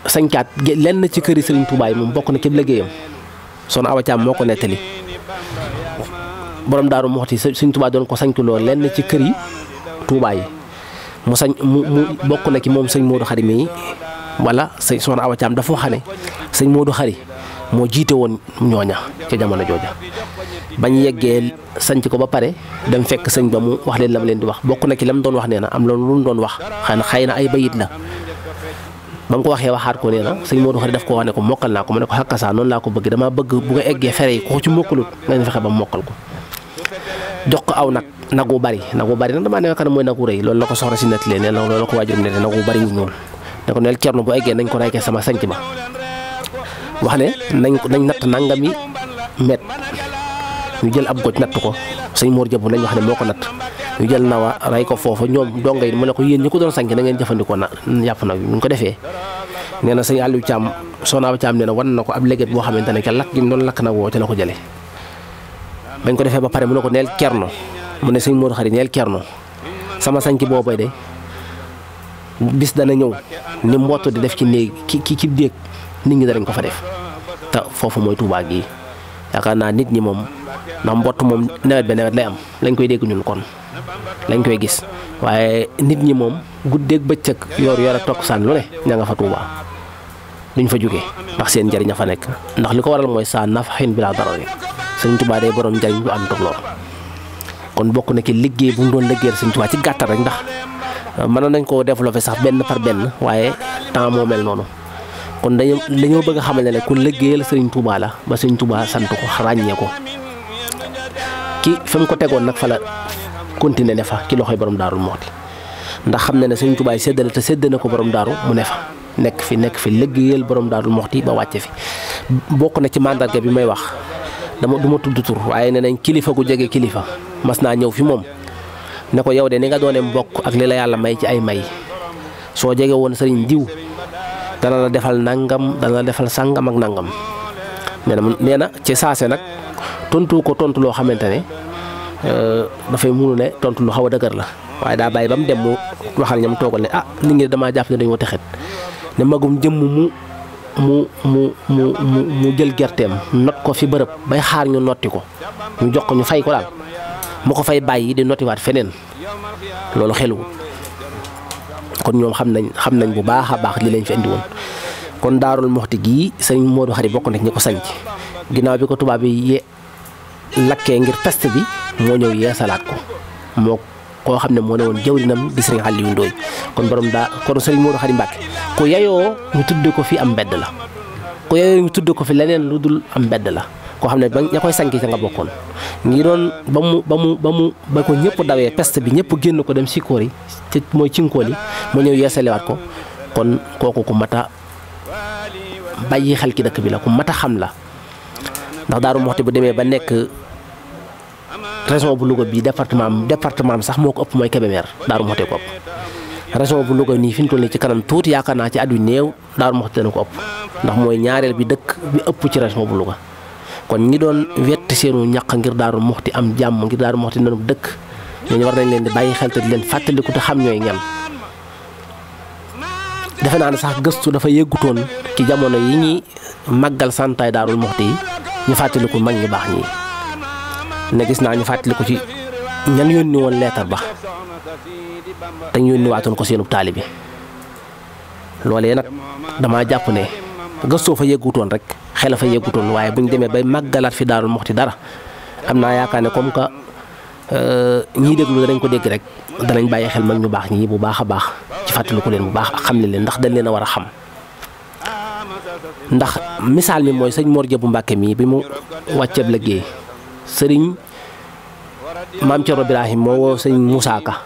sañcaat lenn ci këri Sëriñ Tuubaa yi moom bokk na ci liggéeyam Soxna Awa Caam moo ko nettali borom Daaru Muxti Sëriñ Tuubaa doon ko sañculoo lenn ci kër yi Tuubaa yi mu bokk na ci moom sëñ Modou Khary mi wala sëñ Soxna Awa Caam dafa wax ne sëñ Modou Khary moo jiite woon ñooña ca jamono jooja bañ yeggee sanc ko ba pare dem fekk sëñ ba mu wax leen la ma leen di wax bokk na ci lam doon wax nee na am loolu lu mu doon wax xëy na ay bayit la ba mu ko waxee waxaat ko nee na sëñ Modou Khary daf ko wax ne ko mokkal naa ko mu ne ko xakkasaa noonu laa ko bëgg dama bëgg bu nga eggee fere yi ko ci mokkalut nga fexe ba mu mokkal ko jox ko aw nagu bari nag damaa ne kan mooy nagu rëy loolu la ko soxna si nettalee ne loolu la ko waajur ne nagu bari wu ñuul ne ko neel Cerno bu eggee nañ ko raykee sama sanc ba wax ne nañ natt nangami met ñu jël ab goj natt ko sëñ Mor Jabu lañ wax ne moo ko natt ñu jël nawa ray ko foofu ñoom donga yi mu ne ko yéen ñi ko doon sanc na ngeen jëfandikoo na yàpp nag ñu ko defee nee na sëñ Aliou Thiam Soxna Awa Thiam nee na wan na ko ab léget boo xamante ne ca lakk gi mu doon lakk nag woo ca la ko jëlee bañ ko defee ba pare mu ne ko neel Cerno mu ne sëñ Modou Khary neel Cerno sama sanc boobay de bis dana ñëw ni mbott di def ci néeg ci déeg nit ñi danañ ko fa def te foofu mooy Tuubaa gi yaakaar naa nit ñi moom ndax mbott moom nawet ba nawet lay am lañ koy dégg ñun kon lañ koy gis waaye nit ñi moom guddeeg bëccëg yor ak takkusaan lu ne ña nga fa Tuubaa duñ fa jógee ndax seen njariñ a fa nekk ndax li ko waral mooy saa nafaxin bi laa dara rek Sëriñ Tuubaa day borom njariñ lu ànd ak lool kon bokk na ci liggéey bu mu doon liggéeyal Sëriñ Tuubaa ci gàttal rek ndax mënoon nañ koo développé sax benn par benn waaye temps moo mel noonu kon dañoo bëgg a xamal ne ku liggéeyal Sëriñ Tuubaa la ba Sëriñ Tuubaa sant ko ràññee ko ki fa mu ko tegoon nag fa la continuer ne fa ci loxoy borom Daaru Muxti ndax xam na ne Sëriñ Tuubaa séddale te séddale ko borom daaru mu ne fa nekk fi liggéeyal borom Daaru Muxti ba wàcce fi bokk na ci mandarga bi may wax du ma tudd tur waaye ne nañ kilifa gu jege kilifa mas naa ñëw fi moom ne ko yow de ni nga doone mbokk ak li la yàlla may ci ay may soo jege woon sëriñ diw dana la defal nangam dana la defal sangam ak nangam nee na ci saase nag tontu ko tontu loo xamante ne dafay munu ne tontu lu xaw a dëgër la waaye daa bàyyi ba mu dem mu waxal ñam toogal ne nit ñi damaa jàpp ne dañoo texet ne magum jëmm mu jël gerteem not ko fi bërëb bay xaar ñu notti ko ñu jox ko ñu fay ko daal mu ko fay bàyyi di nottiwaat feneen loolu xelu kon ñoom xam nañ bu baax a baax li lañ fi indi woon kon Daarul Muxti gii sëñ Modou Khary bokk na ñi ko sanc ginnaaw bi ko tubaab bi lakkee ngir peste bi moo ñëw yeesalaat ko moo koo xam ne moo ne woon jawrinam di sëriñ Aliou Ndoye kon sëriñ Modou Khary Mbacke ku yayoo ñu tudde ko fi am mbedd la ku yayoo ñu tudde ko fi leneen lu dul am mbedd la koo xam ne ba ña koy sanki ca nga bokkoon ngi doon ba ko ñëpp dawee peste bi ñëpp génn ko dem sikkoor yi te mooy cinkóol yi moo ñëw yeesalewaat ko kon kooku ku mata bàyyi xel ci dëkk bi la ku mat a xam la ndax Daaru Muxti bu demee ba nekk région bu Louga bii département sax moo ko ëpp mooy Kébémer Daaru Muxti ko ëpp région bu Louga nii fi ñu toll nii ci kanam tuuti yaakaar naa ci at yu néew Daaru Muxti dana ko ëpp ndax mooy ñaareel bi dëkk bi ëpp ci région bu Louga kon ñi doon wetti seenu ñaq ngir Daaru Muxti am jàmm ngir Daaru Muxti nanu dëkk ñooñu war nañ leen di bàyyi xel te di leen fàttaliku te xam ñooy ñan defe naa ne sax gëstu dafa yëggutoon ci jamono yi ñuy màggal santaay Daaru Muxti yi ñu fàttaliku mag ñu baax ñii ne gis naa ñu fàttaliku ci ñan yónni woon leetar ba te ñu yónni waatoon ko seenub taalibe loolee nag damaa jàpp ne gëstoo fa yëggutoon rek xel fa yëggutoon waaye bu ñu demee bay màggalaat fi Daaru Muxti dara am naa yaakaar ne comme que ñii déglu danañ ko dégg rek danañ bàyyi xel mag ñu baax ñii bu baax a baax ci fàttaliku leen bu baax ak xam leen ndax dañ leen a war a xam ndax misaal mi mooy sëñ Mor Jëbu Mbàkke mii bi mu wàcceeb liggéey sëriñ maam Cerno Birahim moo woo sëñ Moussa Ka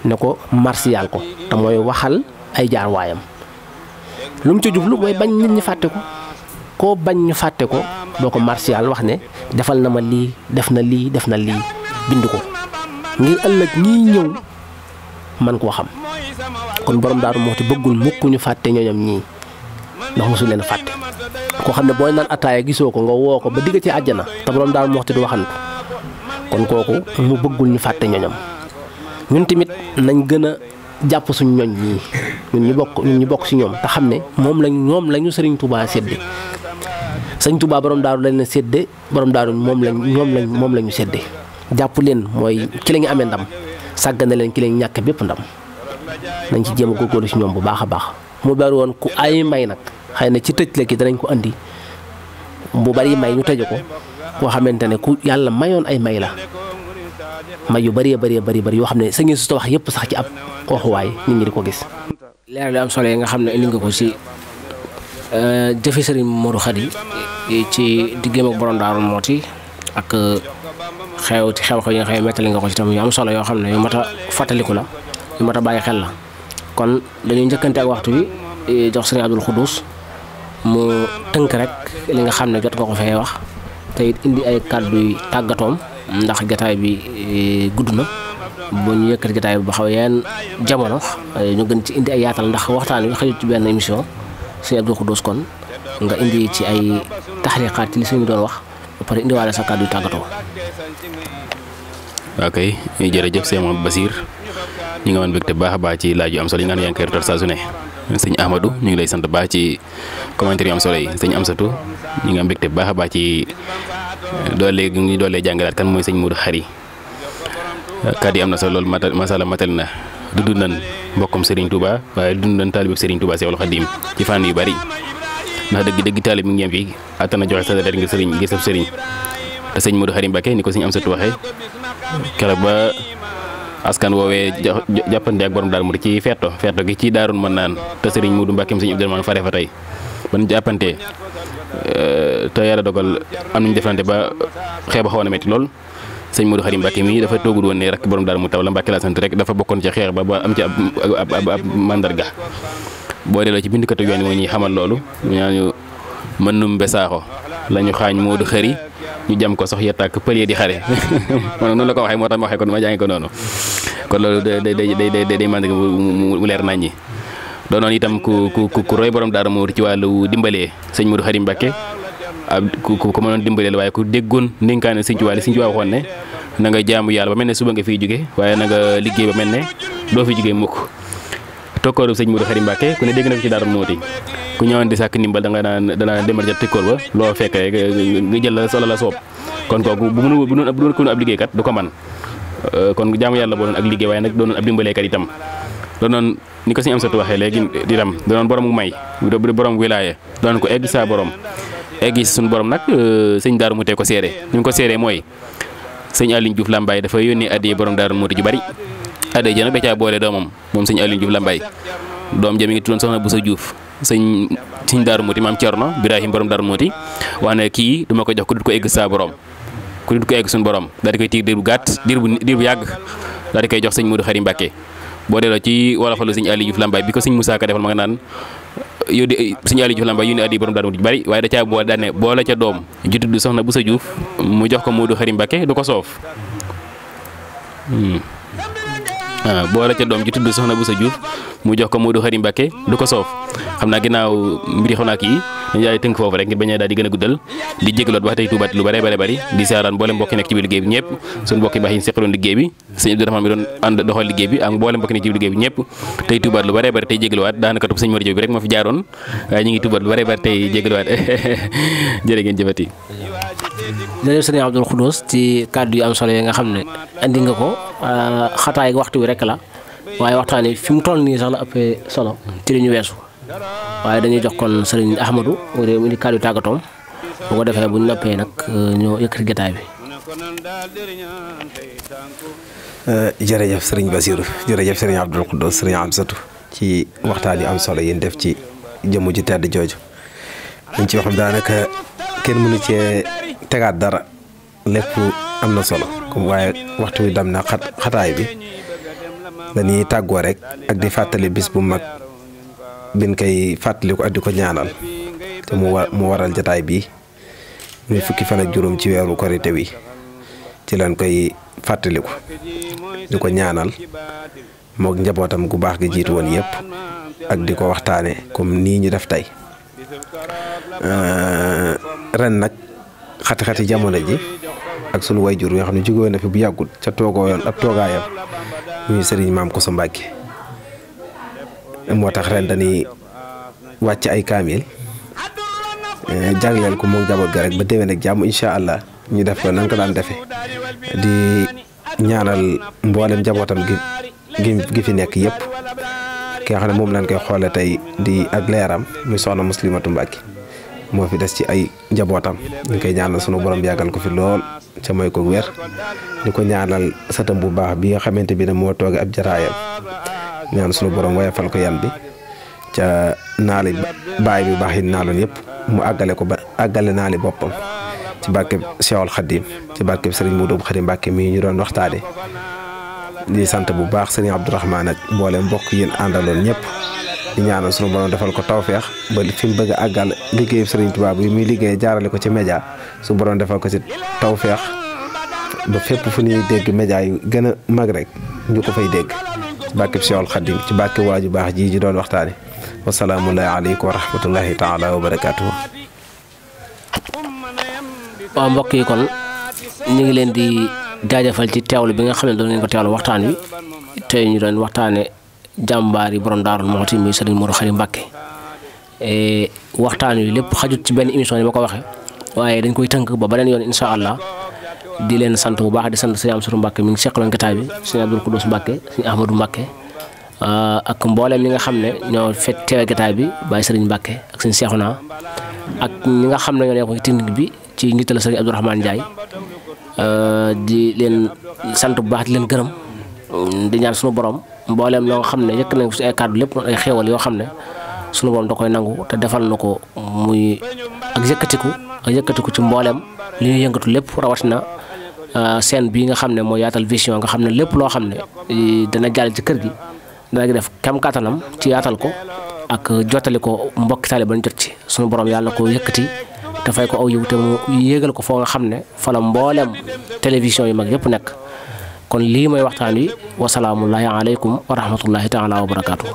ne ko marsiyal ko te mooy waxal ay jaar waayam lu mu ci jublu mooy bañ nit ñi fàtte ko koo bañ ñu fàtte ko doo ko marsiyal wax ne defal na ma lii def na lii def na lii bind ko ngir ëllëg ñiy ñëw man koo xam kon borom Daaru Muxti bëggul mukk ñu fàtte ñooñam ñii ndax mosu leen a fàtte koo xam ne booy naan ataaya gisoo ko nga woo ko ba digg ci àjjana te borom Daaru Muxti du waxantu kon kooku mu bëggul ñu fàtte ñooñam ñun tamit nañ gën a jàpp suñu ñoñ ñii ñun ñu bokk si ñoom te xam ne ñoom lañu Sëriñ Tuubaa sédde Sëriñ Tuubaa borom daaru lañ leen sédde borom daaru moom lañu sédde jàpp leen mooy ki la ñu amee ndam sàggane leen ki la ñu ñàkk bépp ndam nañ ci jéem a góorgóorlu si ñoom bu baax a baax mu bari woon ku ay may nag xëy na ci tëj la ki danañ ko andi bu bari may ñu tëje ko koo xamante ne ku yàlla mayoon ay may la may yu bari yoo xam ne sa ngeen su wax yëpp sax ci ab waxuwaay nit ñi di ko gis. leer li am solo yi nga xam ne indi nga ko ci jëfi Sëriñ Modou Khady ci diggéem ak borom Daaru Muxti ak xew-xew yi nga xam ne mettali nga ko ci tam yu am solo yoo xam ne yu mat a fàttaliku la yu mat a bàyyi xel la kon dañuy njëkkante ak waxtu wi jox Sëriñ Abdul Xuddus mu tënk rek li nga xam ne jot nga ko fee wax te it indi ay kàddu yu tàggatoom ndax jotaay bi gudd na bu ñu yëkkati jotaay bi ba xaw yenn jamono ñu gën ci indi ay yaatal ndax waxtaan wi xëjut ci benn émission Sëriñ Abdul Xuddus kon nga indi ci ay taxriqaat ci li suñu doon wax ba pare indiwaale sa kàddu yu tàggatoo. waaw kay jërëjëf sëñ Mamadou Basir ñi nga mën mbégte baax a baax ci laaj yu am solo yi nga xam ne yaa ngi koy rotal saa su ne sëñ Ahmadou ñu ngi lay sant baax ci commentaire yu am solo yi sëñ Amsatou ñi nga mbégte baax a baax ci doolee jàngalaat kan mooy sëñ Modou Khady kàddu yi am na solo loolu masala matal na dudd nañ mbokkum Serigne Touba waaye dund nañ taalib Serigne Touba Seexul Xadiim ci fànn yu bari ndax dëgg taalib mi ngi yem fii attana joxe sa deret ngir sëriñ ngir sab sëriñ te sëñ Modou Khady Mbacké ni ko sëñ Amsatou waxee keroog ba askan woowee jàppante ak borom Daaru Muxti ci feeto gi ci daarun mën naan te sëriñ Modou Mbacké sëñ Abdourahmane fare fa tey ban jàppante te yàlla dogal am nañu defante ba xeex ba xawoon na metti lool sëñ Modou Khady Mbacké mii dafa toogul woon ne rek borom Daaru Muxti taw la Mbacké laa sant rek dafa bokkoon ci xeex ba am ci ab mandarga boo delloo ci bindkatu yoon yi moo ñuy xamal loolu ñaañu mën num besaaxo la ñu xaañ Modou Khary ñu jam ko sox yettaak pëlie di xare man noonu la ko waxee moo tax ma waxee kon ma jàngi ko noonu kon loolu day mandarga mu leer nañ ñi doonoon itam ku roy borom Daaru Muxti ci wàllu dimbalee sëñ Modou Khady Mbacké ku mënoon dimbaleel waaye ku déggoon ndénkaane sëñ Tuubaa sëñ Tuubaa waxoon ne na nga jaamu yàlla ba mel ne suba nga fiy jóge waaye na nga liggéey ba mel ne doo fi jógee mukk tokkooru sëñ Modou Khady Mbacké ku ne dégg na ko ci Daaru Muxti ku ñëwoon di sàkk ndimbal dana demal ca tokkoor ba loo fekk rek nga jël la solo la soob kon kooku bu doon ko ab liggéeykat du ko man kon jaamu yàlla boo doon ak liggéey waaye nag doonoon ab dimbaleekat itam doonoon ni ko sëñ Amsatou waxee léegi di tam doonoon borom may borom wilaaye doonoon ko egg sa borom egg si suñu borom nag sëñ Daaru Muxti ko seere ñu ko seere mooy sëñ Aliou Diouf Lambaye dafa yónnee addiya borom Daaru Muxti ju bari addiya ja nag da caa boole doomam moom sëñ Aliou Diouf Lambaye doom ja mi ngi tuddoon soxna Boussa Diouf sëñ Daaru Muxti maam Cerno Birahim borom Daaru Muxti wax ne kii duma ko jox ku dut ko egg sa borom ku dut ko egg suñu borom daal di koy tiir diir bu gàtt diir bu yàgg daal di koy jox sëñ Modou Khady Mbacké boo delloo ci wolofalu sëñ Aliou Diouf Lambaye bi ko sëñ Moussa Ka defal ma nga naan yónni suñu Aliou Diouf Lambaye yónni addi borom Daaru Muxti bari waaye da caa boo daane boole ca doom ji tudd soxna Boussa Diouf mu jox ko Modou Khary Mbacké du ko soof waaw boole ca doom ji tudd soxna Boussa Diouf mu jox ko Modou Khary Mbacké du ko soof xam naa ginnaaw mbiri xaw naa kii dañu daal di tënk foofu rek ngir bañ a daal di gën a guddal di jégaloot ba tey tuubaat lu bare bari di saaraan mboolem mbokki nekk ci biir liggéey bi ñëpp suñu mbokki baax yi ñu seqaloon liggéey bi sëñ Abdourahmane mi doon ànd doxal liggéey bi ak mboolem mbokki nekk ci biir liggéey bi ñëpp tey tuubaat lu bare bari tey jégaluwaat daanaka topp sëñ Mor Diop bi rek moo fi jaaroon waaye ñu ngi tuubaat lu bare bari tey jégaluwaat jërë ngeen jëfati. jërëjëf sëñ Abdoul Khoudous ci kàddu yu am solo yi nga xam ne andi nga ko xataay waxtu wi rek la waaye waxtaan wi fi mu toll nii sax la ëppee solo ci li ñu weesu waaye dañuy jox kon sëriñ Ahmadou réew mi di kàddu tàggatoom bu ko defee bu ñu noppee nag ñoo yëkkati jotaay bi. jërëjëf sëriñ Basiru jërëjëf sëriñ Abdoul Khoudous sëriñ Amsatu ci waxtaan yu am solo yi def ci jëmm ji tedd jooju liñ ci wax daanaka kenn mënu cee tegaat dara lépp am na solo comme waaye waxtu wi dam na xataay bi dañuy tàggoo rek ak di fàttali bis bu mag bin koy fàttaliku ak di ko ñaanal te mu waral jataay bi muy fukki fan ak juróom ci weeru korite wi ci lañ koy fàttaliku di ko ñaanal mook njabootam gu baax gi jiitu woon yëpp ak di ko waxtaane comme nii ñu def tey ren nag xati-xati jamono ji ak sunu wayjur yoo xam ne jóge woon na fi bu yàggul ca toogooyoon ab toogaayam muy sëriñ Maam Koso Mbàkke moo tax ren dañuy wàcc ay kaamil jagleel ko moom jaboot ga rek ba déwén ak jàmm incha allah ñu def ko nan ko daan defee di ñaanal mboolem njabootam gi fi nekk yëpp ki nga xam ne moom lañ koy xoole tey di ak leeram muy soxna Muslimatu Mbàkke moo fi des ci ay njabootam ñu koy ñaanal sunu borom yàggal ko fi lool ca mooy ko wér di ko ñaanal sëtam bu baax bi nga xamante bi ne moo tooge ab jaraayam ñaan sunu borom wayafal ko yan bi ca naali baay bi baax yi naaloon yëpp mu àggale ko ba àggale naali boppam ci barkeb Cheikhul Khadim ci barkeb Serigne Modou Khary Mbacké mii ñu doon waxtaane di sant bu baax Serigne Abdourahmane ak mboolem mbokk yéen àndaloon ñëpp di ñaanal sunu borom defal ko tawfeex ba fi mu bëgg a àggal liggéeyu Serigne Touba bi muy liggéey jaarale ko ci média su borom defal ko ci tawfeex ba fépp fu ñuy dégg média yu gën a mag rek ñu ko fay dégg ci barkeb Cheikhul Khadim ci barke waaju baax ji doon waxtaane wasalaamu aleykum wa rahmatullahi taala wa barakaatuhu. waaw mbokk yi kon ñu ngi leen di jaajëfal ci teewlu bi nga xam ne doon ngeen ko teewlu waxtaan wi tey ñu doon waxtaane jàmbaar yi borom Daaru Muxti muy Serigne Modou Khary Mbacké waxtaan wi lépp xajut ci benn émission yi ma ko waxee waaye dañ koy tënk ba beneen yoon incha allah di leen sant bu baax di sant Serigne Amsatou Mbacké mi ngi seqaloon jotaay bi Serigne Abdoul Khoudous Mbacké Serigne Ahmadou Mbacké ak mboolem ñi nga xam ne ñoo fekk teewe jotaay bi Baye Serigne Mbacké ak Serigne Cheikhouna ak ñi nga xam ne ñoo nekk ci technique bi ci njiital Serigne Abdourahmane Ndiaye di leen sant bu baax di leen gërëm di ñaan sunu borom mboolem loo nga xam ne yëkk nañ ko ci ay kàddu lépp noonu ay xéewal yoo xam ne sunu borom da koy nangu te defal na ko muy ak yëkkatiku ci mboolem li ñuy yëngatu lépp rawatina scène bii nga xam ne mooy Yaatal Vision nga xam ne lépp loo xam ne dana jàll ci kër gi dana def kem kàttanam ci yaatal ko ak jottali ko mbokki taalibe ba ñu jot ci sunu borom yàlla ko yëkkati te fay ko aw yiw te mu yéegal ko foo nga xam ne fa la mboolem télévision yu mag yëpp nekk kon lii mooy waxtaan wi wasalaamullahi aleykum wa rahmatullahi taala wa barakaatu.